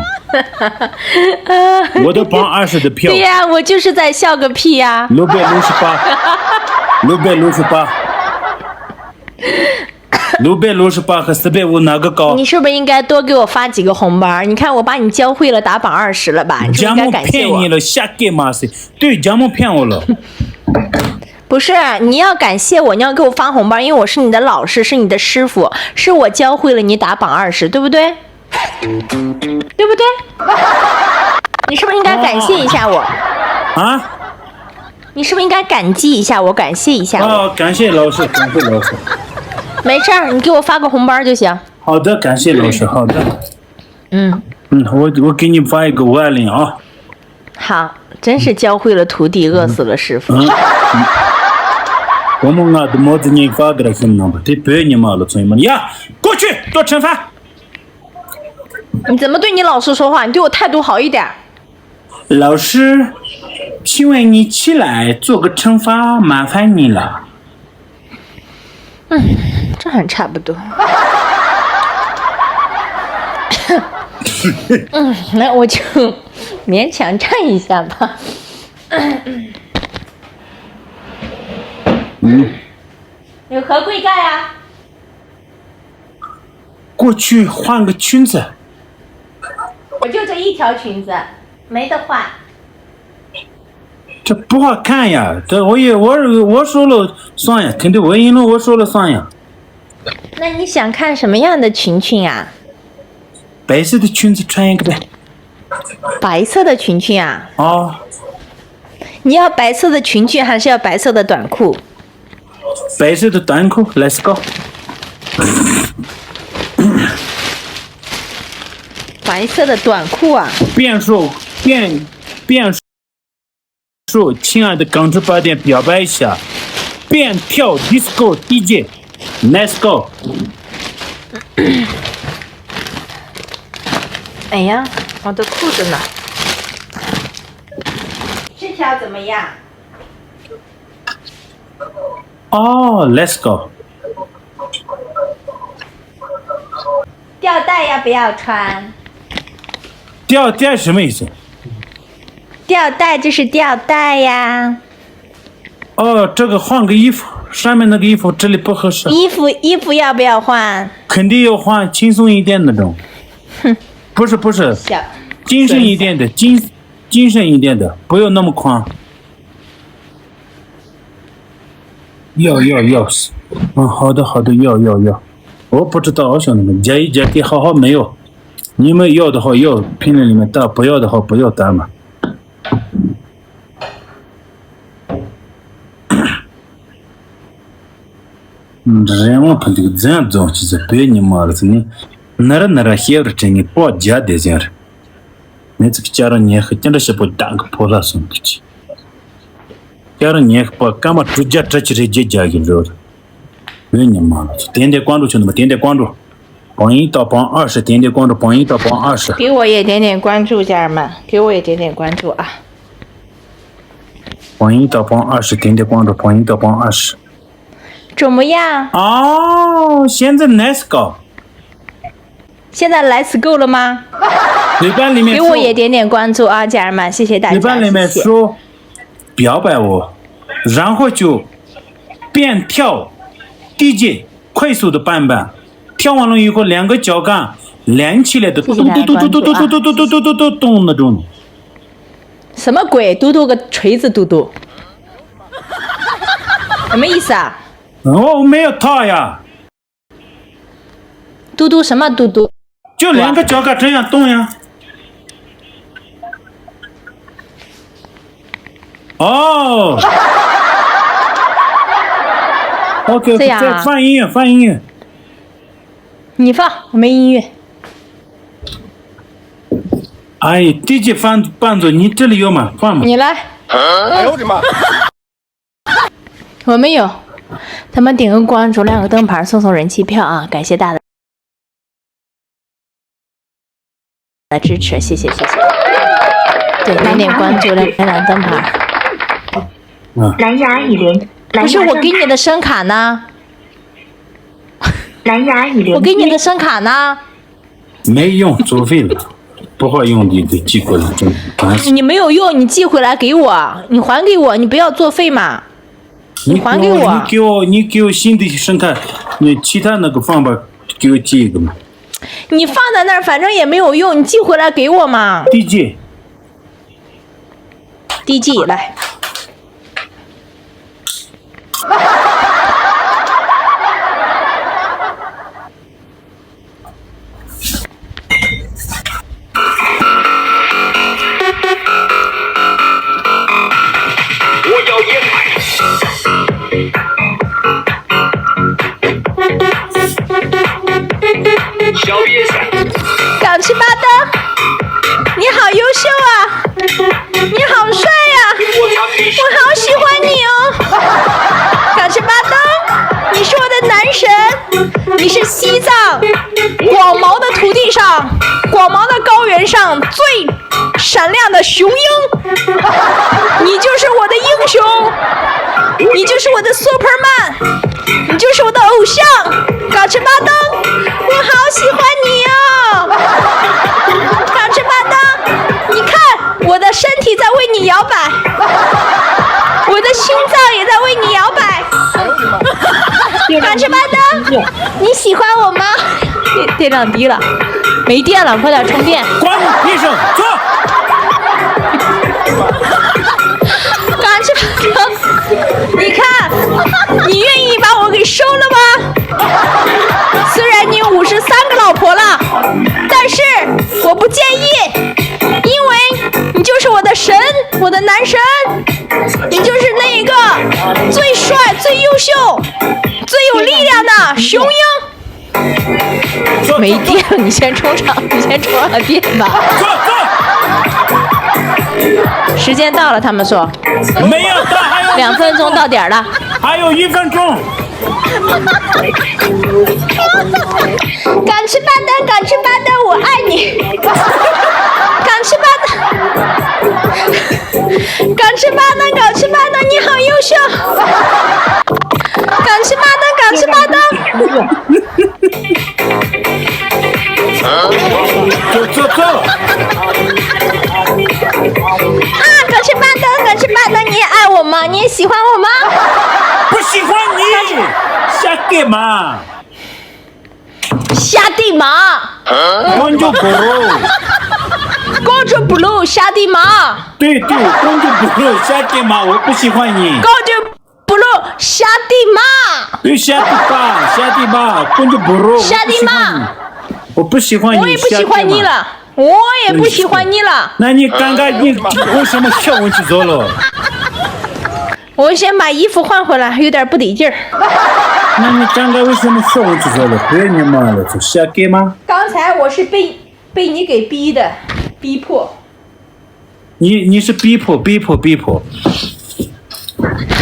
我的榜二是的票。 对呀，我就是在笑个屁呀。 六百六十八。 六百六十八。 六百六十八和四百五哪个高？ 你是不是应该多给我发几个红包？你看我把你教会了打榜二十了吧？你是不是应该感谢我？ 讲我骗你了，瞎给嘛是。对，讲我骗我了。 不是，你要感谢我，你要给我发红包，因为我是你的老师，是你的师傅，是我教会了你打榜二十，对不对？ 对不对？你是不是应该感谢一下我？ 啊？ 你是不是应该感激一下我，感谢一下我？ 哦，感谢老师，感谢老师。 没事儿，你给我发个红包就行。 好的，感谢老师，好的。 嗯。 嗯，我我给你发一个五二零啊。 好，真是教会了徒弟，饿死了师傅。 嗯。 我们啊，都没子你发给他什么呢？这别人嘛了，怎么呀？过去做惩罚。 你怎么对你老师说话？你对我态度好一点儿。 老师，请问你起来做个惩罚，麻烦你了。 嗯，这还差不多。嗯，那我就勉强站一下吧。 嗯， 你何贵干呀？ 过去换个裙子。 我就这一条裙子，没得换。 这不好看呀，这我也我我说了算呀，肯定我因为我说了算呀。 那你想看什么样的裙裙啊？ 白色的裙子穿一个呗。 白色的裙裙啊？啊，你要白色的裙裙还是要白色的短裤？ 白色的短裤，Let's go。白色的短裤啊。变瘦，变变瘦，亲爱的，跟着八点表白一下，变跳 disco D J，Let's go。哎呀，我的裤子呢？这条怎么样？哦，Let's go。吊带要不要穿？吊带什么意思？吊带就是吊带呀。哦，这个换个衣服，上面那个衣服这里不合适。衣服衣服要不要换？肯定要换，轻松一点那种。不是不是，小精神一点的，精精神一点的，不要那么宽。要要要，嗯，好的好的，要要要，我不知道，我想你们加一加给好好没有，你们要的话要评论里面打，不要的话不要打嘛。རེ་བ་ཕུན་ཚོགས་འཛིན་རྫོང་སྐྱིད་ཚོ་བོད་ཉི་མ་རུ་ཚོ་ནི་ན་ར་ན་ར་ཤེབ་རུ་དྲན་ནི་པོ་རྒྱ་བདེ་ཟེར་རེད། མི་ཚིག་སྐྱ་ར་ཉེ་ཤི་ཅི་འདྲ་ཞིག་པོ་བདག་གི་ཕོ་ལྷ་སོང་གི་ཅི། སྐྱ་ར་ཉེ་ཤི་པོ་སྐར་མ་དྲུག་བརྒྱ་དྲུག་ཅུ་རེ་བརྒྱད་རྒྱ་གི་རོ་རེད། བོད་ཉི་མ་རུ་ཚོ་点点关注去那么点点关注。榜一到榜二十，点点关注，榜一到榜二十。给我也点点关注，家人们，给我也点点关注啊！榜一到榜二十，点点关注，榜一到榜二十。怎么样？哦，现在 Let's go。现在 Let's go 了吗？里边里面给我也点点关注啊，家人们，谢谢大家。里边里面说表白我，然后就变跳 D J 快速的板板，跳完了以后两个脚杆连起来的，咚咚咚咚咚咚咚咚咚咚咚咚咚那种。什么鬼？嘟嘟个锤子嘟嘟，什么意思啊？哦，没有套呀。嘟嘟什么嘟嘟？就两个脚杆这样动呀。哦。OK，这样啊再放音乐，放音乐。你放，我没音乐。哎，DJ 放伴奏，你这里有吗？放嘛。你来。哎呦我的妈！我没有。他们点个关注，亮个灯牌，送送人气票啊！感谢大家的支持，谢谢谢谢。对，点点关注，亮亮灯牌。蓝牙已连，不是我给你的声卡呢？蓝牙已连，我给你的声卡呢？没用，作废了，不好用的就寄过来，真烦死。你没有用，你寄回来给我，你还给我，你不要作废嘛。你还给我你给我，你给我新的声卡，你其他那个放吧，给我寄一个嘛。你放在那儿，反正也没有用，你寄回来给我嘛。 DJ， DJ 来。我要烟霾。小瘪三，港区巴登，你好优秀啊！你好帅呀、我操你！我好喜欢你哦。港区巴登，你是我的男神，你是西藏广袤的土地上，广袤的高原上最闪亮的雄鹰，你就是我的英雄，你就是我的 Superman。 你就是我的偶像，港区巴登，我好喜欢你哦。港区巴登，你看我的身体在为你摇摆，我的心脏也在为你摇摆。港区巴登，你喜欢我吗？电电量低了，没电了，快点充电。关你屁事，走。港区巴登，你看，你愿意把我给收了吗？虽然你有五十三个老婆了，但是我不介意，因为你就是我的神，我的男神，你就是那一个最帅、最优秀、最有力量的雄鹰。没电，你先充上，你先充上电吧。时间到了，他们说。没有，他还有两分钟到点儿了。还有一分钟。敢吃巴登，敢吃巴登，我爱你。敢吃巴登。 敢吃巴登，敢吃巴登，你好优秀。敢吃巴登，敢吃巴登。走走走。啊，敢吃巴登，敢吃巴登，你也爱我吗？你也喜欢我吗？不喜欢你，瞎干嘛？ 瞎地马。光脚不肉。光脚不肉，瞎地马。对对，光脚不肉，瞎地马，我不喜欢你。光脚不肉，瞎地马。对，瞎地吧，瞎地吧，光脚不肉，瞎地马。我不喜欢你，我也不喜欢你了，我也不喜欢你了。那你刚刚你为什么笑我去做了？ 我先把衣服换回来，有点不得劲儿。那你刚刚为什么说我去做了？别你妈了，这瞎给吗？刚才我是被被你给逼的，逼迫。你你是逼迫逼迫逼迫，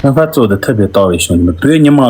让他做的特别到位，兄弟们，别你妈了。